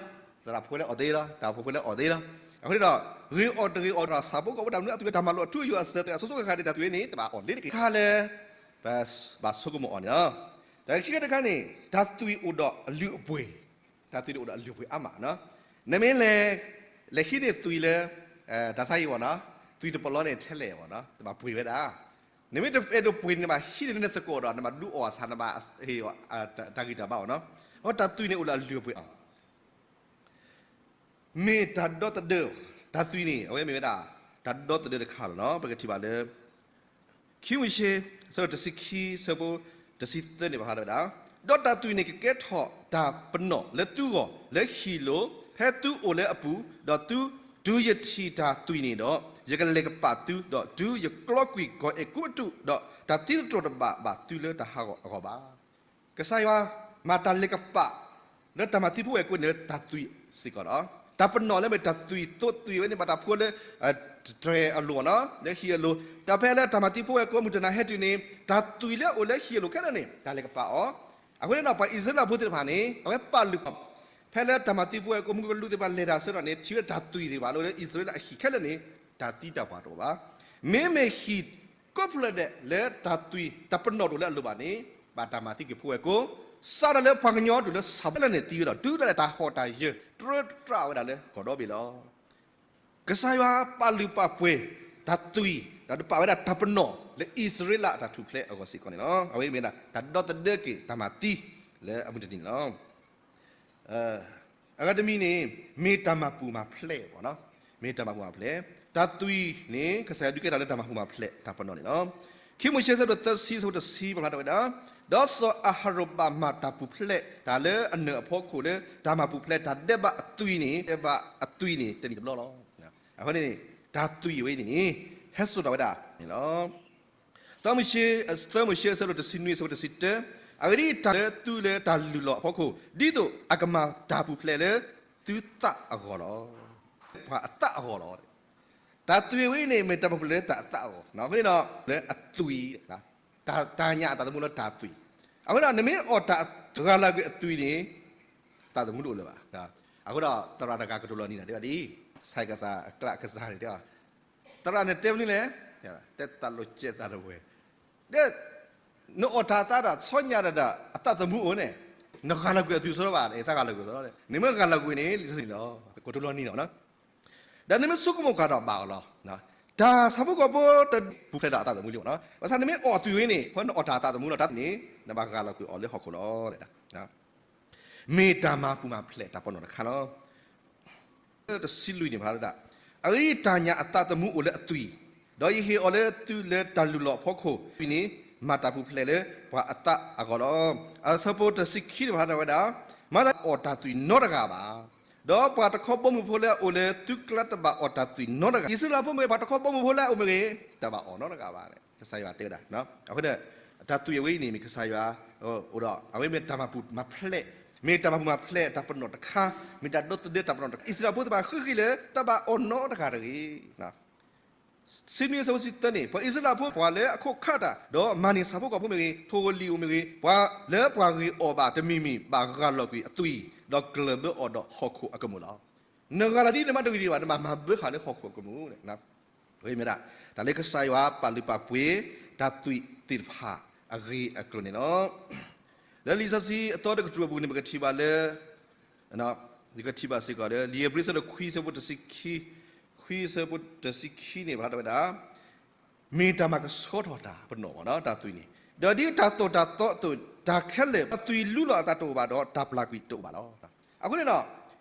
သရၣ်ဖိလၢအီၣ်သ့လီၤ, တၢ်ဖိဖိလၢအီၣ်သ့လီၤ. အဃိန့ၣ်ဒီး ဂ့ၤအီၣ်တဂ့ၤအီၣ်ဒီး ဆၣ်ဖိကီၢ်ဖိတၢ်မနုၤအသွံၣ်ဝဲတၢ်မၤလိာ်အထူအယိာ်အစၢၤသွဲၣ်အစိၤစိၤဃၣ်ဃၣ်န့ၣ် တၢ်သွံၣ်ဝဲန့ၣ် တဘၣ်အီၣ်လ့ၤတက့ၢ်. ခါလၢ ပဘၣ်ဆိကမိၣ်အီၤန့ၣ်လီၤ. တၢ်ခံခါတခါန့ၣ် တၢ်သွံၣ်အိၣ်ဒီးအလုၢ်အပှ့ၤ, တၢ်သွံၣ်န့ၣ်အိၣ်ဒီးအလုၢ်အပှ့ၤအါမးနီၤ. နမ့ၢ်လဲၤ လဲၤဟံးန့ၢ်သွံၣ်လၢ တၢ်ဆါဟံၣ်ဝဲနီၤ, သွံၣ်တပလီန့ၣ်ထဲလဲၣ်ဝဲနီၤ, တဘၣ်ပှ့ၤဝဲဒၣ်. နမ့ၢ်တအဲၣ်ဒိးပှ့ၤန့ၣ် နဘၣ်ဟံးန့ၢ်လၢနသကိးဒီး နဘၣ်ဒုးအီၣ်အဆၣ် နဘၣ်ဟ့ၣ်အီၤ တၢ်ဂံၢ်တၢ်ဘါအီၤနီၤ. အဝဲတၢ်သွံၣ်န့ၣ်အိၣ်ဒီးအလုၢ်အပှ့ၤအါ မ့ၢ်တၢ်ဒီသဒၢ, တၢ်သွံၣ်န့ၣ် အဝဲမ့ၢ်ဝဲဒၣ် တၢ်ဒီသဒၢတခါလီၤနီၤ. ပကထံၣ်ဘၣ်လၢ ခံမုၢ်ၡ့ အဆၢဒိၣ်တဆံခံ အဆၢဖိတဆံသၢန့ၣ် ပာ်ဖျါထီၣ်ဝဲဒၣ်, ဒီးတၢ်သွံၣ်န့ၣ်ကကဲထီၣ်တၢ်ပနီၣ်လၢသုဂီၢ်လၢဟံၣ်လိၤ ဖဲသုအိၣ်လၢအပူၤ, ဒီးသုတုၤယထံၣ်တၢ်သွံၣ်န့ၣ်ဒီး ယကလဲၤကပာ်သု, ဒီးတုၤယကျီကွံာ်ကီၢ်အဲၤကူပတူး, ဒီးတၢ်သံသတြိာ်တဘၣ်ဘၣ်သုလၢတၢ်ဟးဂီၤအဂီၢ်ဘၣ်. ကစၢ်ယွၤ မၤတၢ်လဲၤကပာ် လၢတၢ်မၤသံဖိဝဲၢ်ကိန့ၣ် တၢ်သွံၣ်စ့ၢ်ကီးလီၤ. တၢ်ပနီၣ်လၢမ့ၢ်တၢ်သွံၣ်သိးသွံၣ်ဝဲန့ၣ် ဘၣ်တၢ်ဖှိလၢ တြဲၤအလိၤနီၤ လၢဟံၣ်အလိၤ, ဒီးဖဲလၢတၢ်မၤသံဖိဝဲၢ်ကိမုၢ်တနၤဟဲတုၤန့ၣ် တၢ်သွံၣ်လၢအအိၣ်လၢဟံၣ်အလိၤခဲလၢာ်န့ၣ် တၢ်လဲၤကပာ်အီၤ. အဃိန့ၣ်ဒီး ပှၤအံၣ်စရ့လးဖိသ့ၣ်တဖၣ်န့ၣ် အဝဲပာ်လုၢ်ပာ် ဖဲလၢတၢ်မၤသံဖိဝဲၢ်ကိ မုၢ်ကလူးသ့ၣ်တဖၣ်လဲၤတၢ်အဆၢကတီၢ်န့ၣ် ထံၣ်ဝဲတၢ်သွံၣ်သ့ၣ်တဖၣ်လၢအံၣ်စရ့လးအဟံၣ်ခဲလၢာ်န့ၣ် တၢ်သံတၢ်ပှၢ်တအိၣ်ဘၣ်. မ့မ့ၢ်ဟံၣ်ကိးဖျၢၣ်ဒဲးလၢတၢ်သွံၣ်တၢ်ပနီၣ်တအိၣ်လၢအလိၤဘၣ်န့ၣ် ဘၣ်တၢ်မၤသံက့ၤဖိဝဲၢ်ကိ, စးထီၣ်လၢပှၤကညီတုၤလၢဆၣ်ဖိလၢ်န့ၣ်သံဝဲဒီး တုၤဒၣ်လဲာ်တၢ်ဟီၣ်တၢ်ယၢၤ တြီတြၢ်ဝဲဒၣ်လၢကီၢ်ဒီဘ့ၣ်လီၤ. ကစၢ်ယွၤပာ်လုၢ်ပာ်ပှ့ၤတၢ်သွံၣ် ဒီးပာ်ဝဲဒၣ်တၢ်ပနီၣ်လၢအံၣ်စရ့လးအတၢ်ထူၣ်ဖျဲးအဂီၢ်စ့ၢ်ကီးန့ၣ်လီၤ. အဝဲမ့ၢ်ဒၣ်တၢ်ဒီသဒၢက့ၤတၢ်မၤသံလၢအမုၢ်တနံၤန့ၣ်လီၤ. အဂၤတမံၤန့ၣ် မ့ၢ်တၢ်မၤပူၤမၤဖျဲး, မ့ၢ်တၢ်မၤပူၤမၤဖျဲး, တၢ်သွံၣ်န့ၣ် ကစၢ်ယွၤဒုးကဲထီၣ်လၢတၢ်မၤပူၤမၤဖျဲးတၢ်ပနီၣ်န့ၣ်လီၤ. ခံမိၤၡ့ဆၢဒိၣ်သၢဆံဆၢဖိတဆံ ပာ်ဖျါထီၣ်ဝဲဒၣ်, ဒီးစီၤအၤဟရိၣ်ဘၣ်မၤတၢ်ပူၤဖျဲးတၢ်လၢအနၢၤအဖီခိၣ်လၢ တၢ်မၤပူၤဖျဲးတၢ်ဒဲးဘးအသွံၣ်န့ၣ် ဒဲးဘးအသွံၣ်န့ၣ် တနံၣ်တဘျီလီၤ. အဃိန့ၣ် တၢ်သွံၣ်အဝဲန့ၣ်န့ၣ် ဟဲစိာ်ထီၣ်ဝဲဒၣ်န့ၣ်လီၤ. သၢမိၤၡ့, သၢမိၤၡ့အဆၢဒိၣ်တဆံနွံ အဆၢဖိတဆံတၢ, အဂ့ၢ်ဒ်အံၤ, တၢ်လၢသုလၢတၢ်လုၢ်လီၢ်အဖီခိၣ် ဒ်သိးအကမၤတၢ်ပူၤဖျဲးလၢသုသးအဂီၢ်လီၤ. ပှၤအသးအဂီၢ်လီၤ. တၢ်သွံၣ်ဝဲအံၤန့ၣ် မ့ၢ်တၢ်ပူၤဖျဲးလၢတၢ်အသးအဂီၢ်, အဃိန့ၣ်ဒီး လၢအသွံၣ်, တၢ်ညၣ်အသးသမူလၢတၢ်သွံၣ်, အဃိဒီး နမ့ၢ်အီၣ်တၢ်ဂၤလၢကွံာ်အသွံၣ်န့ၣ် သးသမူတအိၣ်လၢၤဘၣ်. အဃိဒီး သရၣ်တဂၤကတိၤလီၤနံၤနၤဒ်အံၤ, ဆဲးကစၢ်အကျးကစၢ်န့ၣ်တဲအီၤ, သရၣ်န့ၣ်တဲမနုၤလဲၣ်, တဲသးလိာ်ကဲသးတဝဲ, ဒီး နအီၣ်တၢ်သးတၢ်ဆီညၣ်တၢ်ဒီး အသးသမူအိၣ်န့ၣ်, နဂၤလၢကွံာ်အသွံၣ်စီဘၣ်န့ၣ် သးဂၤလၢကွံာ်စီ, နမ့ၢ်ဂၤလၢကွံာ်န့ၣ် လံာ်စီဆှံန့ၣ်လီၤ, ကတိၤလီၤနံၤလီၤ. ဒီးနမ့ၢ်ဆိကမိၣ်ဃာ်ဒီးဘၣ်အီၤလီၤ. တၢ်ဆၣ်ဖိကီၢ်ဖိတပူၤဖျဲးဒီးအသးသမူလံမ့ၢ်နီၤ, ဘၣ်ဆၣ်နမ့ၢ်အီၣ်သွံၣ်ဝဲန့ၣ် ဖဲနအီၣ်တၢ်အသးသမူလီၤ တၢ်သွံၣ်န့ၣ် နဘၣ်ဂၤလၢကွံာ်အီၤလၢဟီၣ်ခိၣ်လီၤ. မ့ၢ်တၢ်မၤပူၤမၤဖျဲးတၢ်ပနီၣ်တခါလီၤ. တဆံလွံၢ်န့ၣ် ဖးဒၣ်, အဂ့ၢ်ဒ်အံၤ, တၢ်ညၣ်အသးသမူအိၣ်လၢအသွံၣ်, ဒီးယဟ့ၣ်အီၤလၢသုလၢတၢ်လုၢ်လီၢ်အဖီခိၣ်, သွံၣ်န့ၣ် မၤတၢ်ပူၤဖျဲးလၢပှၤအသးအဂီၢ်လီၤ. အဆၢဖိတဆံခံန့ၣ် ဖးဒၣ်ဝဲဒၣ်, မၤသးအီၣ်တၢ်သွံၣ်နီတဂၤဘၣ်, ဒီးပှၤတခီဘီမုၢ်ဖိလၢအအိၣ်လၢသုကျါတဘၣ်အီၣ်တၢ်သွံၣ်နီတဂၤ, အံၣ်စရ့လးဖိမ့ၢ်ဂ့ၤ ပှၤတခီဘီမုၢ်ဖိလၢအအိၣ်မ့ၢ်ဂ့ၤ, တဘၣ်အီၣ်နီတဂၤဘၣ်, ကစၢ်ယွၤတဲဝဲဒၣ်. အဃိဒီး တၢ်သွံၣ်အဝဲအံၤန့ၣ် မ့ၢ်ကစၢ်ယွၤအိၣ်ဒီး အဝဲမ့ၢ်တၢ်မၤပူၤမၤဖျဲး, မ့ၢ်တၢ်မၤပူၤမၤဖျဲးတၢ်ပနီၣ်တခါ, မ့ၢ်တၢ်ဒီသဒၢတၢ်ပနီၣ်တခါ, အံၣ်စရ့လးဖိသ့ၣ်တဖၣ်ဃ့ၢ်ဃ့ၢ်လၢတဘၣ်အီၣ်နီတဂၤတဂ့ၤ. ဆံနွံအဆၢဖိတဆံသၢန့ၣ်, ပှၤအံၣ်စရ့လးဖိပှၤလၢအခိးခးတၢ်, ဒီးမၤန့ၢ်ဆၣ်ဖိကီၢ်ဖိမ့ၢ်ဂ့ၤ, ထိၣ်ဧိၤလံၣ်ဧိၤမ့ၢ်ဂ့ၤ, ပှၤလၢပှၤဂ့ၤအီၣ်ဘၣ်တမံၤမံၤ ဘၣ်ဂၤလီၤကွံာ်အသွံၣ်, ဒီးကျၢၢ်ဘၢအီၤဒီးဟီၣ်ခိၣ်အကမူၣ်လီၤ. နဂၤလီၤဒ်နမါတဂ့ၤဒံးဘၣ်, နဘၣ်မၤဘၢဃာ်လၢဟီၣ်ခိၣ်အကမူၣ် ဝဲမ့ၢ်ဒၣ် တၢ်လၢကစၢ်ယွၤပာ်လုၢ်ပာ်ပှ့ၤ တၢ်သွံၣ်သ့ၣ်တဖၣ်အဂ့ၢ်အကျိၤန့ၣ်လီၤ. လၢလံာ်စီဆှံအသီတကတြူၢ်အပူၤန့ၣ် ပကထံၣ်ဘၣ်လၢ, ယကထံၣ်ဘၣ်စ့ၢ်ကီးလၢ လံာ်ဧ့ၤဘြံၤအဆၢဒိၣ်ခွံအဆၢဖိတဆံခံ, ခွံအဆၢဖိတဆံခံန့ၣ် ဖးဒၣ်ဝဲဒၣ်, မ့ၢ်တၢ်မၤကဆှီထီၣ်တၢ်ပနီၣ်မ့ၢ်နီၤ, တၢ်သွံၣ်န့ၣ်, ဒီးဒ်တၢ်သိၣ်တၢ်သီအသိး တၢ်ခဲလၢာ် တၢ်သွံၣ်လူလီၤအသးတအိၣ်ဘၣ်ဒီး တၢ်ပျၢ်ကွံာ်တအိၣ်ဘၣ်လီၤ. အဃိန့ၣ်ဒီး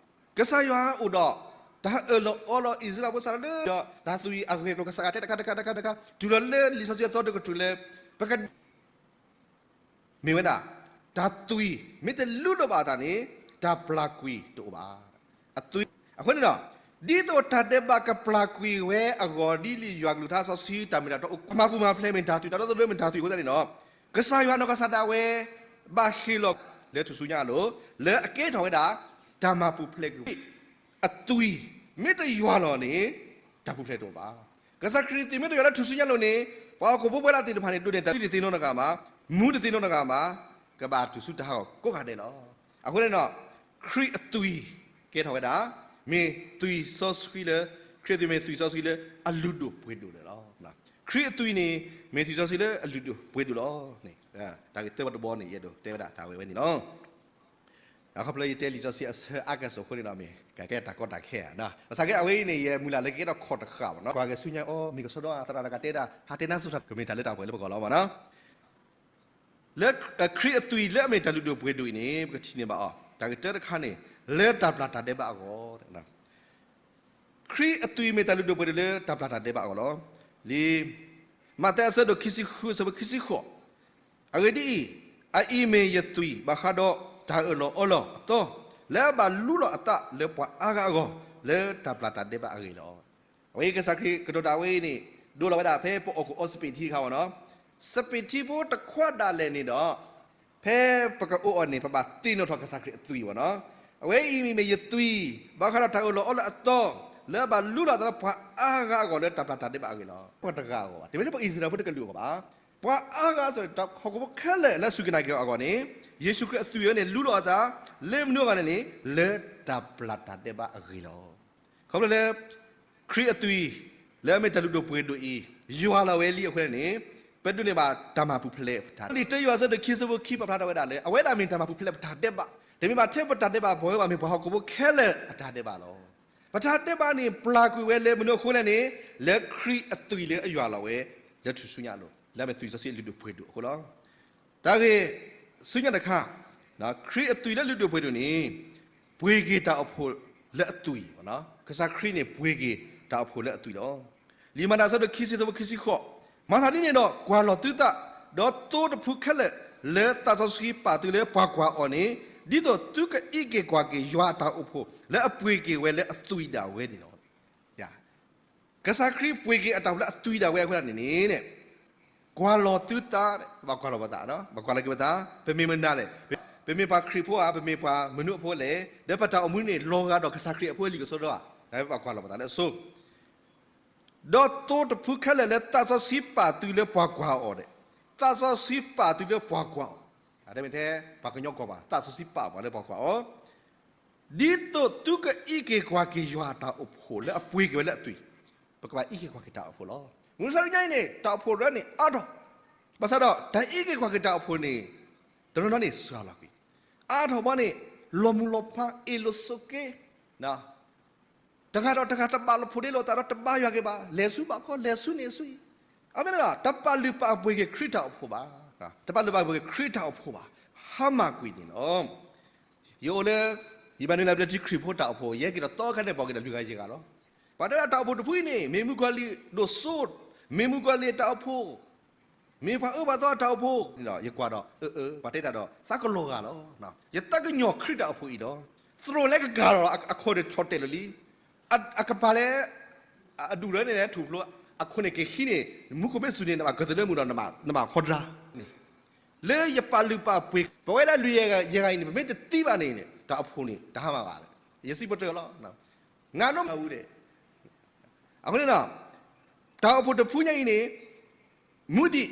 ကစၢ်ယွၤအိၣ်ဒီး တၢ်အၢၣ်လီၤအီလီၤအံၣ်စရ့လးဖိစးထီၣ်လၢ ဒီးတၢ်သွံၣ်အဂ့ၢ်အကျိၤ ကစၢ်ယွၤတဲတခါတခါတခါတခါ တုၤလီၤလၢလံာ်စီဆှံအသီတကတြူၢ်လၢ ပက မ့ၢ်ဝဲဒၣ် တၢ်သွံၣ်မ့ၢ်တလူလီၤဘၣ်အသးန့ၣ် တၢ်ပျၢ်ကွံာ်တအိၣ်ဘၣ်. အသွံၣ်, အဃိန့ၣ်ဒီး ဒ်သိးတၢ်ဒဲးဘးကပျၢ်ကွံာ်ဝဲအဂီၢ် ဒ်လံာ်ယွၤကလုၢ်ကထါစီဆှံ တၢ်မ့ၢ်တၢ်တီအိၣ် တၢ်မၤပူၤမၤဖျဲးမ့ၢ်တၢ်သွံၣ် တၢ်ဒီသဒၢမ့ၢ်တၢ်သွံၣ်အဃိသတးန့ၣ်ဒီး ကစၢ်ယွၤနီၢ်ကစၢ်ဒၣ်ဝဲ ဘၣ်ဟ့ၣ်လီၤလၢထူၣ်စုညါအလိၤ လၢအကဲထီၣ်ဝဲဒၣ် တၢ်မၤပူၤဖျဲးကွံာ် အသွံၣ်မ့ၢ်တယွၤလီၤန့ၣ် တၢ်ပူၤဖျဲးတအိၣ်ဘၣ်. ကစၢ်ခရံာ်အသွံၣ်မ့ၢ်တယွၤလၢထူၣ်စုညါအလိၤန့ၣ် ပှၤဟီၣ်ခိၣ်ဖိပှဲၤဒၣ်သ့ၣ်တဖၣ်န့ၣ် ဒိးန့ၢ်တၢ်သွံၣ်တသ့နီတဂၤမး, မူတသ့နီတဂၤမး, ကဘၣ်တူၢ်ဆူတၢ်ဟးဂီၤကိးဂၤဒဲးလီၤ. အဃိန့ၣ်ဒီး ခရံာ်အသွံၣ်ကဲထီၣ်ဝဲဒၣ် မ့ၢ်သွံၣ်စီဆှံလၢ ခရံာ်အသွံၣ်မ့ၢ်သွံၣ်စီဆှံလၢအလုၢ်ဒိၣ်ပှ့ၤဒိၣ်လၢာ်လီၤ. ခရံာ်အသွံၣ်န့ၣ် မ့ၢ်သွံၣ်စီဆှံလၢအလုၢ်ဒိၣ်ပှ့ၤဒိၣ်လီၤန့ၣ် တၢ်ဂ့ၢ်သၢဘီတဘီန့ၣ် ယအဲၣ်ဒိးတဲဝဲဒၣ်တၢ်ဝဲဝဲန့ၣ်လီၤ. ခီဖျိယတဲလံာ်စီဆှံအဆၢအါကစီၣ်အဃိန့ၣ်ဒီး မ့ၢ်ကကဲတၢ်ကီတၢ်ခဲဧါ, ဘၣ်ဆၣ်က့အဝဲအံၤန့ၣ် ယမုၢ်လၢ်လၢကကဲထီၣ်ခီၣ်တဃာ်ဘၣ်နီၤ, ကွၢ်က့ၤဆူညါအီၤ မ့ၢ်ကစီဒီဧါ သရၣ်တဂၤတဲဒၣ် ဟးတဲနါစိၤတၢ် ကမ့ၢ်တၢ်လၢတၢ်ပှဲၤလၢပဂီၢ်လီၤမ့ၢ်နီၤ. လၢခရံာ်အသွံၣ်လၢအမ့ၢ်တၢ်လုၢ်ဒိၣ်ပှ့ၤဒိၣ်အံၤန့ၣ် ပကထံၣ်န့ၢ်ဘၣ်အီၤ တၢ်ကတၢၢ်တခါန့ၣ် လၢတၢ်ပျၢ်တၢ်ဒဲးဘးအဂီၢ် ခရံာ်အသွံၣ်မ့ၢ်တၢ်လုၢ်ဒိၣ်ပှ့ၤဒိၣ်လၢတၢ်ပျၢ်တၢ်ဒဲးဘးအဂီၢ်လီၤ. လံာ် မးသဲအဆၢဒိၣ်ခံဆံဃု အဆၢဖိခံဆံဃိး, အဂ့ၢ်ဒ်အံၤ, အအံၤမ့ၢ်ယသွံၣ်ဘၣ်ဃးဒီးတၢ်အၢၣ်လီၤအီလီၤအသီ လၢအဘၣ်လူလီၤအသးလၢပှၤအါဂၤအဂီၢ် လၢတၢ်ပျၢ်တၢ်ဒဲးဘးအဂ့ၢ်လီၤ. အဝဲကစၢ်ခရံာ်ကတိၤတၢ်ဝဲအံၤန့ၣ် ဒိလီၤဝဲဒၣ်ဖဲပအီၣ်ခိၣ်အီစပံးထံအခါမ့ၢ်နီၤ, စပံးထံဖိတခွါဒၣ်လဲာ်န့ၣ်ဒီး ဖဲပကအိၣ်အီၤန့ၣ် ပဘၣ်သ့ၣ်နီၣ်ထီၣ်ကစၢ်ခရံာ်အသွံၣ်ဘၣ်နီၤ. အဝဲအံၤမ့ၢ်ယသွံၣ် ဘၣ်ဃးဒီးတၢ်အၢၣ်လီၤအီလီၤအသီ လၢအဘၣ်လူလီၤအသးလၢပှၤအါဂၤအဂီၢ်လၢတၢ်ပျၢ်တၢ်ဒဲးဘးအဂ့ၢ်လီၤ. ပှၤတဂၤအဂီၢ်ဘၣ်, တမ့ၢ်လၢပှၤအံၣ်စရ့လးဖိတကလုာ်အဂီၢ်ဘၣ်. ပှၤအါဂၤစ့ၢ်ကီး ဟီၣ်ခိၣ်ဖိခဲလၢာ်လၢအစူၢ်က့ၤနာ်က့ၤအီၤအဂီၢ်န့ၣ် ယ့ၣ်ၡူးခရံာ်အသွံၣ်ဝဲန့ၣ် လူလီၤအသး လၢမနုၤအဂီၢ်န့ၣ်န့ၣ် လၢတၢ်ပျၢ်တၢ်ဒဲးဘးအဂ့ၢ်လီၤ. ခီဖျိလၢ ခရံာ်အသွံၣ် လၢအမ့ၢ်တၢ်လုၢ်ဒိၣ်ပှ့ၤဒိၣ်အံၤ ယွၤလီၤဝဲလံအဃိန့ၣ်န့ၣ် ပဒိးန့ၢ်ဘၣ်တၢ်မၤပူၤဖျဲးပတၢ်, လံာ်တ့ယွၤအဆၢဒိၣ်ခံဆၢဖိခံ ပာ်ဖျါထီၣ်ဝဲဒၣ်လၢ အဝဲဒၣ်မ့ၢ်တၢ်မၤပူၤဖျဲးပတၢ်ဒဲးဘး, တမ့ၢ်ဘၣ်ထဲပတၢ်ဒဲးဘးပှၤဧိၤဘၣ်, မ့ၢ်ပှၤဟီၣ်ခိၣ်ဖိခဲလၢာ်အတၢ်ဒဲးဘးလီၤ. ပတၢ်ဒဲးဘးန့ၣ် ပျၢ်ကွံာ်ဝဲလၢမနုၤအဃိလဲၣ်န့ၣ် လၢခရံာ်အသွံၣ်လၢအယွၤလီၤဝဲ လၢထူၣ်စုညါအလိၤ လၢအမ့ၢ်သွံၣ်စီဆှံလုၢ်ဒိၣ်ပှ့ၤဒိၣ်အဃိလီၤ. တၢ်ဂ့ၢ်ဆူညါတခါ, ခရံာ်အသွံၣ်လၢလုၢ်ဒိၣ်ပှ့ၤဒိၣ်န့ၣ် ပှ့ၤက့ၤတၢ်အိၣ်ဖှိၣ်လၢအသွံၣ်, ကစၢ်ခရံာ်န့ၣ် ပှ့ၤက့ၤတၢ်အိၣ်ဖှိၣ်လၢအသွံၣ်လီၤ. လံာ်မၤတၢ်အဆၢဒိၣ်ခံဆံ အဆၢဖိခံဆံဃိး, မၤသးဒ်န့ၣ်ဒီး ကွၢ်လီၤသုသး, ဒီးသိတဖုခဲလၢာ် လၢသးစီဆှံပာ်သုလၢပှၤကွၢ်အီၤန့ၣ်, ဒ်သိးသုကအံးက့ၤကွၢ်က့ၤယွၤအတၢ်အိၣ်ဖှိၣ် လၢအပှ့ၤက့ၤဝဲလၢအသွံၣ်ဒၣ်ဝဲန့ၣ်လီၤ. ကစၢ်ခရံာ်ပှ့ၤက့ၤအတၢ်အိၣ်ဖှိၣ်လၢအသွံၣ်ဒၣ်ဝဲအဃိန့ၣ်န့ၣ်, ကွၢ်လီၤသုသး, ဘၣ်ကွၢ်လီၤပသး, ဘၣ်ကွၢ်လီၤက့ၤပသး, ပမ့ၢ်မနုၤလဲၣ်, ပမ့ၢ်ပှၤခရံာ်ဖိဧါ, ပမ့ၢ်ပှၤမနုၤအဖိလဲၣ်, ဒီးပတၢ်အိၣ်မူန့ၣ် လီၤဂာ်ဒီးကစၢ်ခရံာ်အဖိအလံာ်ကစိဒီဧါ, ဘၣ်ကွၢ်လီၤပသးလၢအဆိ ဒီးသိတဖုခဲလၢာ်လၢသးစီဆှံပာ်သုလၢပှၤကွၢ်အီၤဒီး, သးစီဆှံပာ်သုလၢပှၤကွၢ်အီၤ, တမ့ၢ်ထဲပှၤကညီကွၢ်ဘၣ်, သးစီဆှံပာ်ပှၤလၢပှၤကွၢ်အီၤ, ဒ်သိးသုကအံးက့ၤကွၢ်က့ၤယွၤအတၢ်အိၣ်ဖှိၣ်လၢအပှ့ၤက့ၤဝဲလၢအသွံၣ်, ပကဘၣ်အံးက့ၤကွၢ်က့ၤတၢ်အိၣ်ဖှိၣ်လီၤ. မုၢ်မဆါတနံၤအံၤန့ၣ် တၢ်အိၣ်ဖှိၣ်တဖၣ်န့ၣ်အါထီၣ်, ဘၣ်ဆၣ်ဒီးတၢ်အံးက့ၤကွၢ်က့ၤတၢ်အိၣ်ဖှိၣ်န့ၣ် တနီၤနီၤန့ၣ်စှၤလီၤကွံာ်, အါထီၣ်ဘီန့ၣ် လီၤမုၢ်လီၤဖး အ့ၣ်လိာ်ဆိးက့ တဂၤဒီးတဂၤတဘၣ်လိာ်ဖိးဒ့လိာ်သးဒီးတဘါယွၤက့ၤဘၣ်, လဲၤဆူဘၣ်ခီ လဲၤဆူန့ၣ်ဆူအံၤ, အမ့ၢ်တၢ် တပာ်လုၢ်ပာ်ပှ့ၤက့ၤခရံာ်တၢ်အိၣ်ဖှိၣ်ဘၣ်, တပာ်လုၢ်ပာ်ပှ့ၤက့ၤခရံာ်တၢ်အိၣ်ဖှိၣ်ဘၣ်, ဟါမၢ်ကွံာ်န့ၣ်လီၤ. ယအိၣ်လၢ ယဘၣ်နုာ်လၢဘျၢထံခရံာ်ဖိတၢ်အိၣ်ဖှိၣ် ယဟဲက့ၤဒီးသီခါန့ၣ် ပိာ်က့ၤဒီးလွံၢ်ဂၤယဲၢ်ဂၤလီၤ. ပှၤတဲဒၣ်တၢ်အိၣ်ဖှိၣ်တဖုအံၤန့ၣ် မ့ၢ်မုၣ်ကီၤလံၢ်ဒိၣ်စိ, မ့ၢ်မုၣ်ကီၤလံၢ်တၢ်အိၣ်ဖှိၣ်, မ့ၢ်ပှၤအၢပှၤသီတၢ်အိၣ်ဖှိၣ်, ယကွၢ်ဒီး အၢ အၢ ပှၤတဲတၢ်ဒီး သးကလီၤဂာ်လီၤ. ယသးကညီၤခရံာ်တၢ်အိၣ်ဖှိၣ်အံၤဒီး သရိာ်လၢကကၤလီၤ အခီၣ်န့ၣ်ဆီၣ်တဲာ်လီၤလံ, အကပၤလၢ အဒူၣ်လၢန့ၣ်လဲၤထူၣ်ဖျိ, အခိၣ်န့ၣ်ကဟံးန့ၢ် မူခိၣ်ဘ့ၣ်စူၤန့ၣ် နဘၣ်ကတၢၢ်မုၢ်ဒီး နဘၣ်ခီဒြါန့ၣ်, လၢယပာ်လုၢ်ပာ်ပှ့ၤ ပဝဲဒၣ်လွံၢ်ဂၤယဲၢ်ဂၤအံၤန့ၣ် ပမ့ၢ်တသံဘၣ်န့ၣ် တၢ်အိၣ်ဖှိၣ်န့ၣ် တဟါမၢ်ဘၣ်, ယစံးပတြၢၤလီၤ. ငါနီၢ်မၤဝံၤဒီး အဃိန့ၣ်ဒီး တၢ်အိၣ်ဖှိၣ်တဖုညါအံၤန့ၣ် မူဒံး,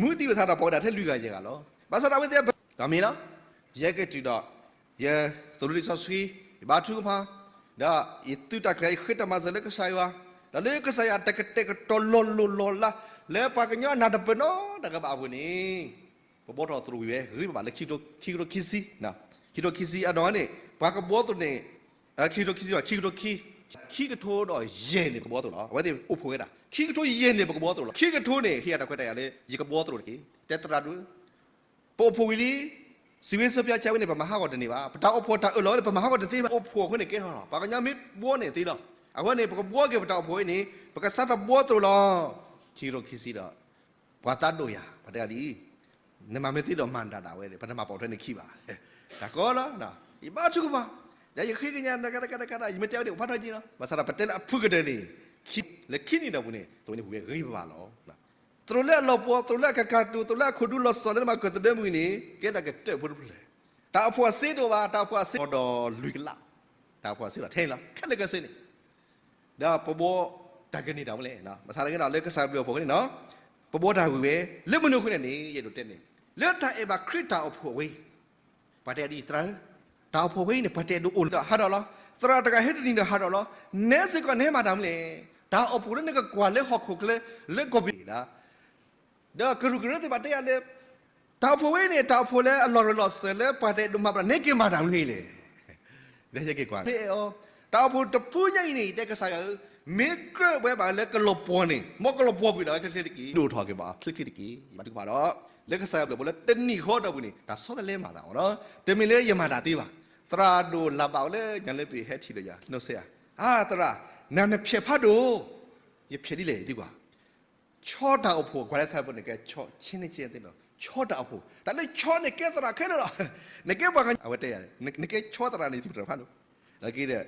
မူဒံးဘၣ်ဆၣ်ဒီး ပဝဲဒၣ်ထဲလွံၢ်ဂၤယဲၢ်ဂၤလီၤ. ဘၣ်ဆၣ်ဒီးအဝဲသ့ၣ် ဒီးမ့ၢ်လီၤ, ယဟဲက့ၤတုၤဒီး ယသိၣ်လိလံာ်စီဆှံ, ယဘါထုကဖၣ်, ဒီးယသုတၢ်ကျဲၤ ယဃ့တၢ်မၤစၢၤလၢကစၢ်ယွၤ, ဒီးလၢကစၢ်ယွၤတၢ်ကတဲာ်ကတီၤလီၤလိၢ်လီၤလး လၢပှၤကညီအနၢ်တပၢၢ်နီတဂၤဘၣ်အပူၤန့ၣ် ပဘှီထီၣ်သရိာ်ဝံၤဝဲ ဂ့ၤဘၣ်လၢခံကထိခံဆံ, ခံကထိခံဆံအနီၢ်န့ၣ် ပှၤကဘှီသရိာ်န့ၣ် ခံကထိခံဆံ, ခံကထိခံဆံ, ခံကထိဒီးယဲၢ်န့ၣ် ပကဘှီသရိာ်လီၤ. အဝဲသ့ၣ်အိၣ်ဖှိၣ်ဝဲဒၣ် ခံကထိယဲၢ်န့ၣ် ပကဘှီသရိာ်လီၤ. ခံကထိန့ၣ် ဟ့ၣ်အတၢ်ခွဲးတၢ်ယာ်လၢ ယကဘှီသရိာ်တက့ၢ်. တဲသရၣ်ဒိၣ် ပအိၣ်ဖှိၣ်ဝံၤလံ, စံးဝဲစၢဖၠါဆဲဝဲန့ၣ် ပမၤဟးဂီၤတန့ၢ်ဘၣ်. ပတၢ်အိၣ်ဖှိၣ်တၢ်အၢၣ်လီၤဝဲန့ၣ် ပမၤဟးဂီၤတသ့ဘၣ်. အိၣ်ဖှိၣ်အဃိန့ၣ် ကဲထီၣ်လီၤ. ပှၤကညီမ့ၢ်ဘှီန့ၣ်သ့လီၤ. အဃိန့ၣ် ပကဘှီက့ၤပတၢ်အိၣ်ဖှိၣ်အံၤန့ၣ် ပကစးထီၣ်ဘှီသရိာ်လီၤ. ခံကထိခံဆံဒီး ပှၤသးဒိၣ်ယၤ ပှၤတဲဒ်အံၤ, နမၤမ့ၢ်သ့ဒီး မၤတၢ်ဒၣ်ဝဲ, ပတမၤပိာ်ထွဲနခံဘၣ်. တၢ်ကီလီၤ. ယဘါထုကဖၣ်, ဒီးယဃ့ကညး တကးတကးတကးတကးဒီး ယမ့ၢ်တဲဝဲန့ၣ် အိၣ်ဖးထီၣ်က့ၤလီၤ. ဘၣ်ဆၣ်ဒီး ပတဲလၢအဖုကတၢၢ်န့ၣ် လၢခံနံၣ်ဒီးပူၤန့ၣ် သရိာ်န့ၣ်ဟူးဝဲဂ့ၤဘၣ်လီၤ. သရိာ်လၢအလီၤပှီၢ်, သရိာ်လၢအကကၤတူာ်, သရိာ်လၢအခိၣ်ဒူလီၤစီၤလၢနမၤကတၢၢ်မုၢ်န့ၣ် ကဲဒၣ်ကတၢၢ်ဖိတဖျၢၣ်. တၢ်အိၣ်ဖှိၣ်အစ့တအိၣ်ဘၣ်, တၢ်အိၣ်ဖှိၣ်အစ့ဒီးလွံၢ်ကလး, တၢ်အိၣ်ဖှိၣ်အစ့ဒီးထဲလီၤ ခဲလၢာ်ခဲဆ့န့ၣ် ဒီးပဘှီတၢ်ကန့ၢ်တၢ်ဝဲလဲၣ်. ဘၣ်ဆၣ်သနာ်က့ဒီး လၢကစၢ်ဘျုးအဖှိၣ်အဃိန့ၣ်လီၤ. ပဘှီတၢ်ဝံၤဝဲ, လၢမနုၤအဃိန့ၣ်န့ၣ် ယအဲၣ်ဒိးတဲန့ၣ်, လၢတၢ်အဲၣ်ဘၣ်ခရံာ်တၢ်အိၣ်ဖှိၣ်အဝဲအံၤ, ပှၤတဲဒ်အံၤ သရၣ်ဧၢ, တၢ်အိၣ်ဖှိၣ်ဝဲအံၤန့ၣ် ပှၤတအဲၣ်ဒိးအိၣ်လၢဟးထီၣ်လီၤ. သရၣ်တဂၤဟဲတနံၤဒီးဟးထီၣ်လီၤ. နဲစ့ၢ်ကီးနဟဲမၤတၢ်မနုၤလဲၣ်. တၢ်အိၣ်ဖှိၣ်လၢနကကွၢ်လၢဟီၣ်ခိၣ်ချၢ လၢကီၢ်ပူၤန့ၣ်လီၤ. ဒီးကရူၢ်ကရၢသ့ၣ်တဖၣ်တဲယၤလၢ တၢ်အိၣ်ဖှိၣ်ဝဲအံၤန့ၣ် တၢ်အိၣ်ဖှိၣ်လၢအလီၤရၢၢ်လီၤစၢၤလၢပှၤတအဲၣ်ဒိးမၤဘၣ် နဟဲက့ၤမၤတၢ်မနုၤလဲၣ်. ယဟဲက့ၤကွၢ်အီၤ, တၢ်အိၣ်ဖှိၣ်တဖုညါအံၤန့ၣ် ယတဲကစၢ်ယွၤဧၢ, မ့ၢ်ကြၢးဝဲဘၣ်လၢကလီၤပှီၢ်န့ၣ် မ်ကလီၤပှီၢ်ကွံာ်ဒၣ်ဝဲချ့ချ့တက့ၢ်. ဒိၣ်ထီၣ်က့ၤဘၣ်ချ့ချ့တက့ၢ်. ယဘါထုကဖၣ်ဒီး လၢကစၢ်ယွၤဘျုးအဖှိၣ်လၢတနံၤဃီဒီးပူၤန့ၣ် တၢ်ဆီတလဲမၤသးအီၤလီၤ. တမ့ၢ်လၢယမၤတၢ်သ့ဘၣ်. သရၣ်ဒိၣ်လၤဘၣ်အီၤလၢညါလၢပဟဲထံၣ်ဒီးယၤ နီၢ်စဲးဧါ, အါ သရၣ်, နၤနဖျဲးဖးဒိၣ်, ယဖျဲးဒ်လဲၣ်သံကွၢ် ဆီတၢ်အိၣ်ဖှိၣ် ကွၢ်လၢဆၢဖိန့ၣ် ကဲဆီ ဆ့န့ၣ်ဆ့သ့လီၤ. ဆီတၢ်အိၣ်ဖှိၣ် တၢ်လၢဆီန့ၣ်ကဲသရၣ်ခဲလၢာ်လီၤ. နကဲပှၤကညီ အဝဲတဲယၤ နကဲဆီသရၣ်န့ၣ် စံးပတြၢၤဖးဒိၣ်, လၢက့ဒီး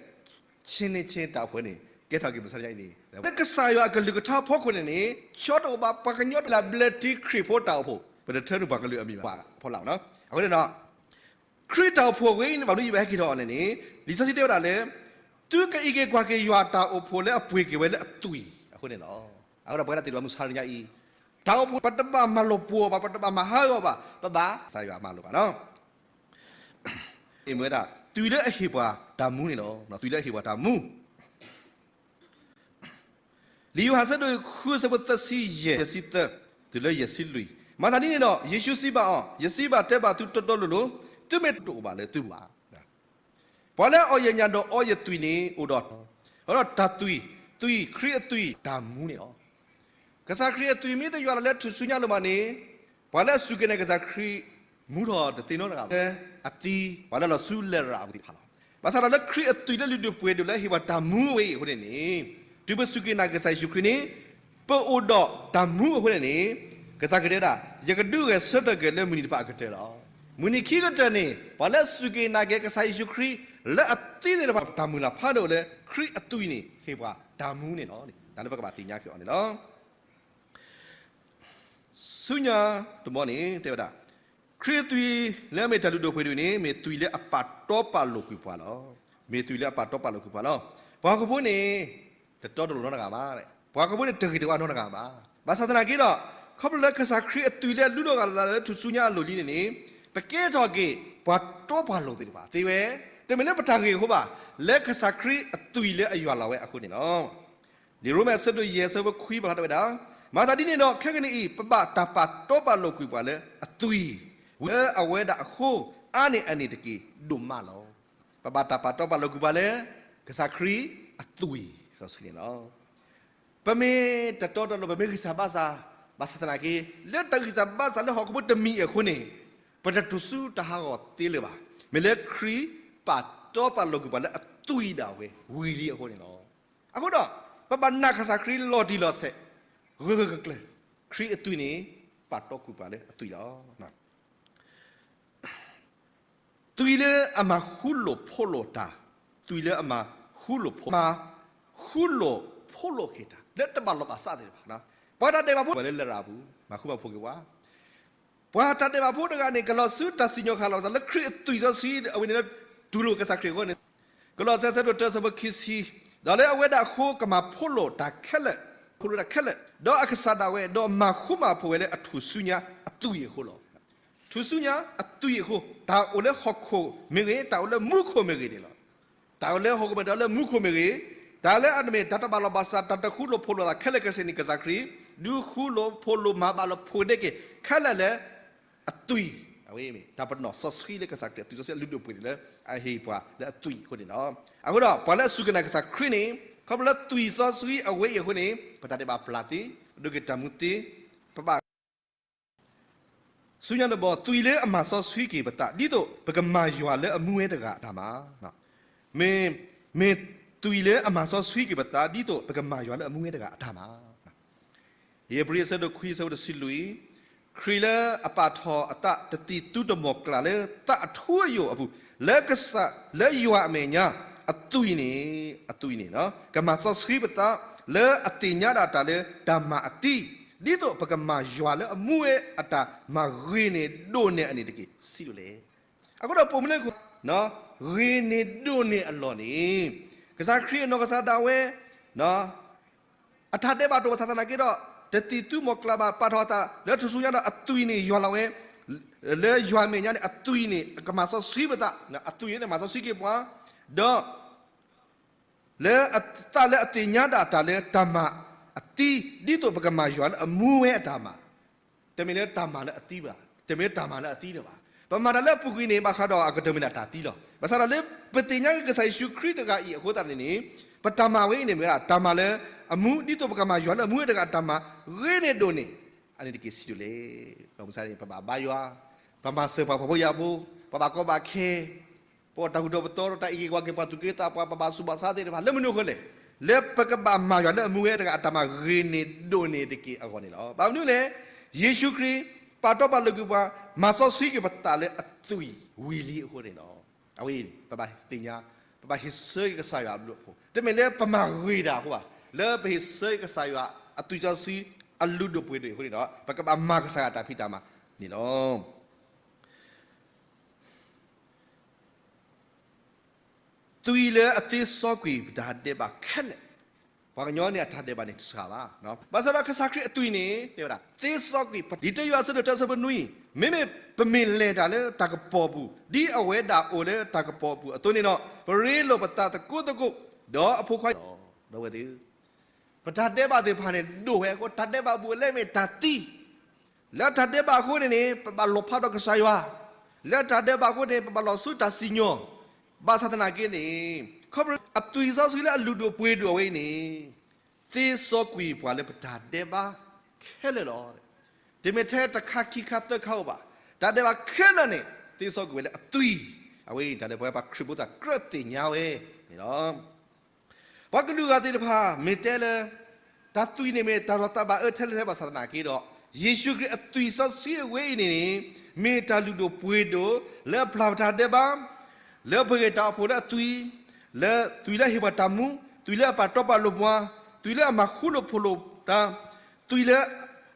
ဆ့န့ၣ်ဆ့တၢ်အိၣ်ဖှိၣ်န့ၣ် ကဲထီၣ်က့ၤမုၢ်ဆါတနံၤအံၤန့ၣ် လၢကစၢ်ယွၤအကလုၢ်ကထါဖီခိၣ်န့ၣ်န့ၣ် ဆီတအိၣ်ဘၣ် ပှၤကညီတလၢဘျၢထံခရံာ်ဖိတၢ်အိၣ်ဖှိၣ် ပတထၢနုာ်ပှၤကလုာ်အမံၤဘၣ်ဖီလာ်နီၤ. အဃိန့ၣ်ဒီး ခရံာ်တၢ်အိၣ်ဖှိၣ်ဝဲအံၤန့ၣ် ဘၣ်မနုၤယဘၣ်ဟဲက့ၤထီၣ်အီၤလဲၣ်န့ၣ် လံာ်စီဆှံတဲဝဲဒၣ်လၢ သုကအံးက့ၤကွၢ်က့ၤယွၤအတၢ်အိၣ်ဖှိၣ်လၢအပှ့ၤက့ၤဝဲလၢအသွံၣ်အဃိန့ၣ်လီၤ. အဃိဒီးပဝဲဒၣ်သ့ၣ်တဖၣ်မုၢ်ဆါတနံၤညါအံၤ တၢ်အိၣ်ဖှိၣ်ပတဘၣ်မၤလီၤပှီၢ်ဘၣ်, ပတဘၣ်မၤဟးဂီၤဘၣ်, ပဘၣ်ကစၢ်ယွၤမၤလိာ်ပှၤလီၤ. အမ့ၢ်ဝဲဒၣ် သွံၣ်လၢအဟ့ၣ်ပှၤတၢ်မူန့ၣ်လီၤ. သွံၣ်လၢအဟ့ၣ်ပှၤတၢ်မူ လံာ်ယိၤဟၣ်အဆၢဒိၣ်ဃုအဆၢဖိသၢဆံယဲၢ်, သၢဆံသၢ, တုၤလၢယဲၢ်ဆံလွံၢ်, မၤသးဒ်န့ၣ်ဒီး ယ့ၣ်ၡူးစံးဘၣ်အီၤ, ယစံးဘၣ်တဲဘၣ်သုတီတီလိၤလိၤ, သုမ့ၢ်တအိၣ်ဘၣ်လၢသုပူၤဘၣ်. ပှၤလၢအအီၣ်ယဲၢ်ညၣ်ဒီးအီယသွံၣ်န့ၣ် အိၣ်ဒီး, အဃိဒီးတၢ်သွံၣ်, သွံၣ်, ခရံာ်အသွံၣ်တၢ်မူန့ၣ်လီၤ. ကစၢ်ခရံာ်အသွံၣ်မ့ၢ်တယွၤလီၤလၢထူၣ်စုညါအလိၤဘၣ်န့ၣ်, ပှၤလၢအစူၢ်က့ၤနာ်က့ၤကစၢ်ခရံာ် မူထီၣ်တသ့နီတဂၤဘၣ်. အသံ, ပှၤလၢလီၤဆူလရာ်အပူၤသ့ၣ်တဖၣ်လီၤ. ဘၣ်ဆၣ်ဒီးလၢခရံာ်အသွံၣ်လၢလုၢ်ဒိၣ်ပှ့ၤဒိၣ်လၢအဟ့ၣ်ပှၤတၢ်မူဝဲအံၤအဃိန့ၣ်န့ၣ်, တုၤပစူၢ်က့ၤနာ်က့ၤကစၢ်ယ့ၣ်ၡူးခရံာ်န့ၣ်, ပအိၣ်ဒီးတၢ်မူအဃိန့ၣ်န့ၣ်, ကစၢ်ခရံာ်တဲဝဲဒၣ်, ယကဒုးဂဲၤဆၢထၢၣ်က့ၤလၢမုၢ်နံၤတဖၣ်အကတၢၢ်လီၤ. မုၢ်နံၤခံကတၢၢ်န့ၣ် ပှၤလၢအစူၢ်က့ၤနာ်က့ၤကစၢ်ယ့ၣ်ၡူးခရံာ် လၢအသံသ့ၣ်တဖၣ် တၢ်မုၢ်လၢ်ဖးဒိၣ်လၢခရံာ်အသွံၣ်န့ၣ် ဟ့ၣ်ပှၤတၢ်မူန့ၣ်လီၤ. တၢ်လၢပကဘၣ်သ့ၣ်ညါက့ၤအီၤန့ၣ်လီၤ. ဆူညါတဘီန့ၣ် တဲဝဲဒၣ်, ခရံာ်အသွံၣ်လၢအမ့ၢ်တၢ်လုၢ်ဒိၣ်ပှ့ၤဒိၣ်န့ၣ် မ့ၢ်သွံၣ်လၢအပာ်တီပာ်လိာ်ကွံာ်ပှၤလီၤ. မ့ၢ်သွံၣ်လၢအပာ်တီပာ်လိာ်ကွံာ်ပှၤလီၤ. ပှၤဟီၣ်ခိၣ်ဖိန့ၣ် တတီတလိၤနီတဂၤဘၣ်. ပှၤဟီၣ်ခိၣ်ဖိန့ၣ် တဂ့ၤတဝါနီတဂၤဘၣ်. ဘၣ်ဆၣ်သနာ်က့ဒီး, ခီဖျိလၢကစၢ်ခရံာ်အသွံၣ်လၢအလူလီၤဂာ်လိာ်သးလၢထူၣ်စုညါအလိၤလံန့ၣ်န့ၣ်, ပကဲထီၣ်က့ၤ ပှၤတီပှၤလိၤသ့ၣ်တဖၣ်သ့ဝဲ, တမ့ၢ်လၢပတၢ်ဂ့ၢ်အဃိဘၣ်, လၢကစၢ်ခရံာ်အသွံၣ်လၢအယွၤလီၤဝဲအဃိန့ၣ်လီၤ. လံာ်ရိမ့ၤအဆၢဒိၣ်ယဲၢ် အဆၢဖိခွံပာ်ဖျါထီၣ်ဝဲဒၣ်, မၤသးဒ်န့ၣ်ဒီး ခဲကနံၣ်အံၤ ပဘၣ်တၢ်ပာ်တီပာ်လိာ်ကွံာ်ပှၤလၢအသွံၣ်, လၢအဝဲဒၣ်အဃိ, အါန့ၢ်အန့ၣ်တက့ၢ် ဒိၣ်မးလီၤ. ပဘၣ်တၢ်ပာ်တီပာ်လိာ်ကွံာ်ပှၤလၢ ကစၢ်ခရံာ်အသွံၣ်စီဆှံန့ၣ်လီၤ. ပမ့ၢ်တတီတလိၤ ပမ့ၢ်ဂံၢ်စၢ်ဘါစၢ်, ဘၣ်ဆၣ်သနာ်က့, လၢတၢ်ဂံၢ်စၢ်ဘါစၢ်လၢဟီၣ်ခိၣ်ဖိတမံၤအံၤအဃိန့ၣ်, ပတတုၤဆူတၢ်ဟးဂီၤသ့လၢၤဘၣ်. မ့ၢ်လၢခရံာ်ပာ်တီပာ်လိာ်ကွံာ်ပှၤလၢအသွံၣ်ဒၣ်ဝဲဝံၤလံအဃိန့ၣ်လီၤ. အဃိဒီး, ပဘၣ်နာ်ကစၢ်ခရံာ်လီၤတံၢ်လီၤဆဲး, ဂၢၢ်ဂၢၢ်ကျၢၤကျၢၤ, ခရံာ်အသွံၣ်န့ၣ် ပာ်တီကွံာ်ပှၤလၢအသွံၣ်လီၤ. သွံၣ်လၢအမၤဃူလိာ်ဖိးလိာ်တၢ်, သွံၣ်လၢအမၤဃူလိာ်ဖိး, မၤဃူလိာ်ဖိးလိာ်က့ၤတၢ် လၢတဘၣ်လီၢ်ဘၣ်စးသ့ၣ်တဖၣ်, ပှၤတၢ်ဒဲးဘးဖိ ပှၤလၢလရာ်အပူၤ မၤဃူမၤဖိးက့ၤပှၤ, ပှၤတၢ်ဒဲးဘးဖိတဂၤန့ၣ် ကလီၤဆူတၢ်စံၣ်ညီၣ်ဃာ်လီၤသးလၢခရံာ်အသွံၣ်စီဆှံ အဝဲန့ၣ်လၢတူၢ်လိာ်ကစၢ်ခရံာ်အဃိန့ၣ်, ကလီးစဲ အဆၢဒိၣ်တၢ အဆၢဖိခံဆံ, ဒီးလၢအဝဲဒၣ်အဃိ ကမၤဖိးလိာ်တၢ်ခဲလၢာ်, ဖိးလိာ်တၢ်ခဲလၢာ်, ဒီးအကစၢ်ဒၣ်ဝဲ ဒီးမၤဃူမၤဖိးဝဲလၢအထူၣ်စုညါအသွံၣ်အဃိလီၤ. ထူၣ်စုညါအသွံၣ်အဃိ, တၢ်အိၣ်လၢဟီၣ်ခိၣ်မ့ၢ်ဂ့ၤ, တၢ်အိၣ်လၢမူခိၣ်မ့ၢ်ဂ့ၤန့ၣ်လီၤ. တၢ်အိၣ်လၢဟီၣ်ခိၣ်မ့ၢ်ဂ့ၤ, တၢ်အိၣ်လၢမူခိၣ်မ့ၢ်ဂ့ၤ, တၢ်လၢအမ့ၢ်တၢ်တဘၣ်လီၢ်ဘၣ်စး တၢ်တဃူလိာ်ဖိးလိာ်သးခဲလၢာ်ခဲဆ့န့ၣ် ကစၢ်ခရံာ် ဒုးဃူလိာ်ဖိးလိာ်မၤဘၣ်လိာ်ဖိးဒဲးက့ၤ ခဲလၢာ်လၢအသွံၣ်, အဝဲမ့ၢ်တၢ်ပနီၣ်စီဆှံလၢကစၢ်ခရံာ်အသွံၣ်စီဆှံအလုၢ်ဒိၣ်ပှ့ၤဒိၣ်လၢအဟ့ၣ်ပှၤလၢအသွံၣ်အဃိန့ၣ်လီၤ. အဃိဒီး ပှၤလၢအစူၢ်က့ၤနာ်ကစၢ်ခရံာ်န့ၣ် ခီဖျိလၢသွံၣ်စီဆှံအဝဲအံၤအဃိန့ၣ် ပတၢ်ဒဲးဘးပျၢ်သ့, ပဒိးက့ၤတၢ်မူသ့, ပဘၣ် ဆူညါတဘီ သွံၣ်လၢအမၤစီဆှံက့ၤပသး ဒ်သိးပကမၤယွၤလၢအမူဝဲတဂၤအတၢ်မၤ, မ့ၢ်, မ့ၢ်သွံၣ်လၢအမၤစီဆှံက့ၤပသး ဒ်သိးပကမၤယွၤလၢအမူဝဲတဂၤအတၢ်မၤ ဧ့ၤဘြံၤ အဆၢဒိၣ်ခွံ အဆၢဖိတဆံလွံၢ်, ခရံာ်လၢအပာ်ထီၣ်အသး တသံၣ်သူတမီၢ်ကျၢ်လၢသးအထူအယိာ်အပူၤ, လၢကစၢ်လၢယွၤအမဲာ်ညါ, အသွံၣ်န့ၣ်, အသွံၣ်န့ၣ်, ကမၤစီဆှံပသး လၢအသ့ၣ်ညါဒၣ်တၢ်လၢတၢ်မၤအသံ, ဒ်သိးပကမၤယွၤလၢအမူဝဲအတၢ်မၤဂ့ၤန့ၢ်ဒိၣ်န့ၢ်အန့ၣ်တက့ၢ် စံးဒ်လဲၣ်. အဃိဒီးပိာ်မုၣ်လၢ ဂ့ၤန့ၢ်ဒိၣ်န့ၢ်အလီၢ်န့ၣ်, ကစၢ်ခရံာ်အနီၢ်ကစၢ်ဒၣ်ဝဲ အတၢ်ဒဲးဘးတအိၣ်ဘၣ်ဆၣ်သနာ်က့ဒီး, တသံၣ်သူမီၢ်ကျၢ်ဘၣ် ပာ်ထီၣ်အသး လၢထူၣ်စုညါဒီးအသွံၣ်န့ၣ်ယွၤလီၤဝဲ, လၢယွၤမဲာ်ညါန့ၣ် အသွံၣ်န့ၣ် ကမၤစီဆှံပသး, အသွံၣ်န့ၣ်မၤစီဆှံက့ၤပှၤ, ဒီး လၢအသးလၢအသ့ၣ်ညါဒၣ်တၢ်လၢတၢ်မၤအသံ, ဒ်သိးပကမၤယွၤလၢအမူဝဲအတၢ်မၤ တမ့ၢ်လၢတၢ်မၤလၢအသံဘၣ်, တမ့ၢ်လၢတၢ်မၤလၢအသံလၢၤဘၣ်. ပမၤတၢ်လၢအပူၤကွံာ်န့ၣ် ဘၣ်ဃးဒီးအကတၢၢ်မ့ၢ်ဒၣ်တၢ်သံလီၤ. ဘၣ်ဆၣ်ဒီးလၢပသ့ၣ်ညါက့ၤကစၢ်ယ့ၣ်ၡူးခရံာ်တဂၤအံၤအဃိသတးန့ၣ်န့ၣ်, ပတၢ်မၤဝဲအံၤန့ၣ်မ့ၢ်ဝဲဒၣ် တၢ်မၤလၢအမူ ဒ်သိးပကမၤယွၤလၢအမူဝဲတဂၤအတၢ်မၤ ဂ့ၤန့ၢ်ဒိၣ်န့ၢ်, အန့ၣ်တက့ၢ်စံးဒ်လဲၣ်. မုၢ်ဆါန့ၣ် ပဘၣ်ဘါယွၤ, ပမၤစၢၤပှၤဖှီၣ်ဖိယာ်ဖိ, ပဘၣ်ကီဘၣ်ခဲ ပတၢ်ဂုၤထီၣ်ပသီ တၢ်အံးက့ၤကွၢ်က့ၤပှၤသူၣ်က့သးပှၢ် ပဘၣ်ဆူးဘၣ်ဆါသ့ၣ်တဖၣ် လၢမနုၤအဃိလဲၣ်. လၢပကဘၣ်မၤယွၤလၢအမူဝဲတဂၤအတၢ်မၤဂ့ၤန့ၢ်ဒိၣ်န့ၢ်တက့ၢ်အဂီၢ်န့ၣ်လီၤ. ဘၣ်မနုၤလဲၣ်, ယ့ၣ်ၡူးခရံာ် ပာ်တီပာ်လိာ်ကွံာ်ပှၤ မၤစီဆှံက့ၤပသးလၢအသွံၣ်ဝံၤလံအဃိန့ၣ်လီၤ. အဝဲအံၤန့ၣ် ပဘၣ်သ့ၣ်ညါ, ပဘၣ်ဟ့ၣ်ဆၢက့ၤကစၢ်ယွၤအဘျုးအဖှိၣ်, တမ့ၢ်လၢပမၤဂ့ၤတၢ်အဃိဘၣ်, လၢပဟ့ၣ်ဆၢက့ၤကစၢ်ယွၤအသွံၣ်စီဆှံအလုၢ်ဒိၣ်ပှ့ၤဒိၣ်အဃိန့ၣ်ဒီး ပကဘၣ်မၤကစၢ်ယွၤအတၢ်ဖံးတၢ်မၤန့ၣ်လီၤ. သွံၣ်လၢအသ့စီကွံာ်ပတၢ်ဒဲးဘးခဲလၢာ်, ပှၤကညီန့ၣ်အတၢ်ဒဲးဘးန့ၣ်တစှၤဘၣ်. ဘၣ်ဆၣ်ဒီးကစၢ်ခရံာ်အသွံၣ်န့ၣ် တဲဝဲဒၣ် သ့စီကွံာ်, လံာ်တၢယိၤဟၣ်အဆၢဒိၣ်တၢအဆၢဖိနွံ, မ့မ့ၢ်ပမ့ၢ်လဲၤတၢ်လၢတၢ်ကပီၤပူၤ ဒ်အဝဲဒၣ်အိၣ်လၢတၢ်ကပီၤပူၤအသိးန့ၣ်ဒီး ပရ့လိာ်ပသးသကိးသကိး, ဒီးအဖိခွါ ဒီပုၢ်ဝဲၢ်သ့ၣ်ဧၢ, ပတၢ်ဒဲးဘးသ့ၣ်တဖၣ်န့ၣ် ဒိၣ်ဝဲအဃိ တၢ်ဒဲးဘးအဘူးအလဲမ့ၢ်တၢ်သံ, လၢတၢ်ဒဲးဘးအဃိန့ၣ်န့ၣ် ပဘၣ်လီၤဖးဒီးကစၢ်ယွၤ, လၢတၢ်ဒဲးဘးအဃိန့ၣ် ပဘၣ်လီၤဆူတၢ်စံၣ်ညီၣ်, ဘၣ်ဆၣ်သနာ်က့န့ၣ် ခီဖျိအသွံၣ်စီဆှံလၢအလုၢ်ဒိၣ်ပှ့ၤဒိၣ်အဝဲအံၤန့ၣ် သ့စီကွံာ်ပှၤလၢပတၢ်ဒဲးဘးခဲလၢာ်လီၤ. တမ့ၢ်ထဲတခါခံခါသၢခါဧိၤဘၣ်, တၢ်ဒဲးဘးခဲလၢာ်န့ၣ် သ့စီကွံာ်ဝဲလၢအသွံၣ်, အဝဲအံၤတၢ်လၢပဝဲပှၤခရံာ်ဖိသ့ၣ်ကြၢးသ့ၣ်ညါဝဲန့ၣ်လီၤ. ပှၤကလုာ်ဂၤသ့ၣ်တဖၣ် မ့ၢ်တဲလၢ တၢ်သွံၣ်န့ၣ်မ့ၢ်တၢ်လီၤသးဘၣ်အၢထဲလဲၣ်ထဲဘၣ်ဆၣ်သနာ်က့ဒီး ယ့ၣ်ၡူးခရံာ်အသွံၣ်စီဆှံအဝဲအံၤန့ၣ်န့ၣ် မ့ၢ်တၢ်လုၢ်ဒိၣ်ပှ့ၤဒိၣ် လၢအပျၢ်ပတၢ်ဒဲးဘး, လၢပဂ့ၢ်တၢ်အိၣ်ဖှိၣ်လၢအသွံၣ်, လၢသွံၣ်လၢအဟ့ၣ်ပှၤတၢ်မူ, သွံၣ်လၢအပာ်တီပာ်လိၤပှၤ, သွံၣ်လၢအမၤဃူလိာ်ဖိးလိာ်တၢ်, သွံၣ်လၢ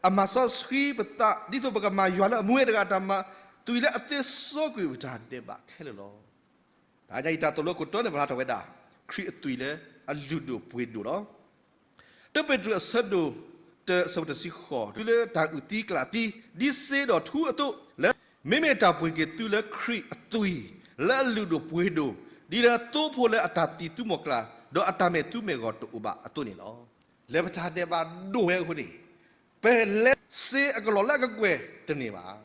အမၤစီဆှံပသး ဒ်သိးပကမၤယွၤလၢအမူဝဲတဂၤအတၢ်မၤ, သွံၣ်လၢအသ့စီကွံာ်ပတၢ်ဒဲးဘးခဲလၢာ်လီၤ. တၢ်ညါအံၤတၢ်သိၣ်လိခိၣ်တီန့ၣ် ပလၢထီၣ်ဝဲဒၣ် ခရံာ်အသွံၣ်လၢအလုၢ်ဒိၣ်ပှ့ၤဒိၣ်လီၤ. တၢပ့းတရူးအဆၢဒိၣ်တၢအဆၢဖိတဆံဃိး, တုၤလၢတၢ်အုၣ်သံကျၣ်သံ ဒ်စ့ဒီးထူအသိး, လၢမ့မ့ၢ်တၢ်ပှ့ၤက့ၤသုလၢခရံာ်အသွံၣ် လၢအလုၢ်ဒိၣ်ပှ့ၤဒိၣ်, ဒ်လၢသိဖိလၢအတၢ်သံၣ်သူမီၢ်ကျၢ် ဒီးအတၢ်မဲာ်သူမဲာ်ဂီၤတအိၣ်ဘၣ်အသိးန့ၣ်လီၤ. လၢပတၢ်ဒဲးဘးဒိၣ်ဝဲအဃိန့ၣ် ပလဲၤစ့အကလီၢ်လၢအကကွဲၢ်တန့ၢ်ဘၣ်.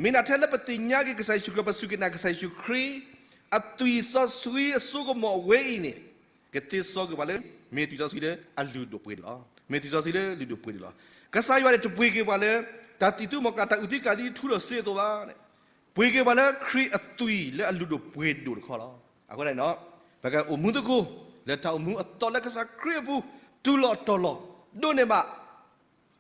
မ့ၢ်နာ်ထဲလၢပသ့ၣ်ညါက့ၤကစၢ်ယ့ၣ်ၡူးခရံာ် ပစူၢ်က့ၤနာ်ကစၢ်ယ့ၣ်ၡူးခရံာ် အသွံၣ်စီဆှံအစိကမီၤအဝဲအံၤန့ၣ် ကသ့စီကွံာ်ပှၤလၢ မ့ၢ်သွံၣ်စီဆှံလၢအလုၢ်ဒိၣ်ပှ့ၤဒိၣ်လီၤ. မ့ၢ်သွံၣ်စီဆှံလၢလုၢ်ဒိၣ်ပှ့ၤဒိၣ်လီၤ. ကစၢ်ယွၤန့ၣ် တပှ့ၤက့ၤပှၤလၢ တၢ်သံၣ်သူမီၢ်ကျၢ် တၢ်အုၣ်သံကျၣ်သံထူဒီးစ့အသိးဘၣ်. ပှ့ၤက့ၤပှၤလၢခရံာ်အသွံၣ်လၢအလုၢ်ဒိၣ်ပှ့ၤဒိၣ်တခီလီၤ. အဃိန့ၣ်ဒီး ပကအိၣ်မူသကိး လၢတၢ်အိၣ်မူအသီလၢကစၢ်ခရံာ်အပူၤ တူၢ်လိာ်တီၤလိာ် ဒိးန့ၢ်ဘၣ်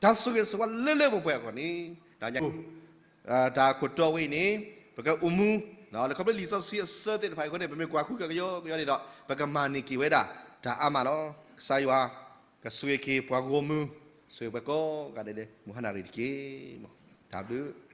တၢ်ဆိၣ်ဂ့ၤဆိၣ်ဝါလၢလၢပှဲၤပှဲၤအဂီၢ်န့ၣ် တၢ်ညါ တၢ်ခိၣ်တီဝဲအံၤန့ၣ် ပကအိၣ်မူ လၢခီဖျိလံာ်စီဆှံအဆၢသ့ၣ်တဖၣ်အံၤအဃိန့ၣ် ပမ့ၢ်ကွၢ်ဃုကယီကယီန့ၣ်ဒီး ပကမၤန့ၢ်က့ၤဝဲဒၣ် တၢ်အါမးလီၤ. ကစၢ်ယွၤ ကဆိၣ်ဂ့ၤက့ၤပှၤဂီၢ်မုၢ် ဆိၣ်ဂ့ၤပှၤကိးဂၤဒဲးလၢ မုၢ်ဟါနၣ်ရံၣ်တက့ၢ်. တၢ်ဘျုး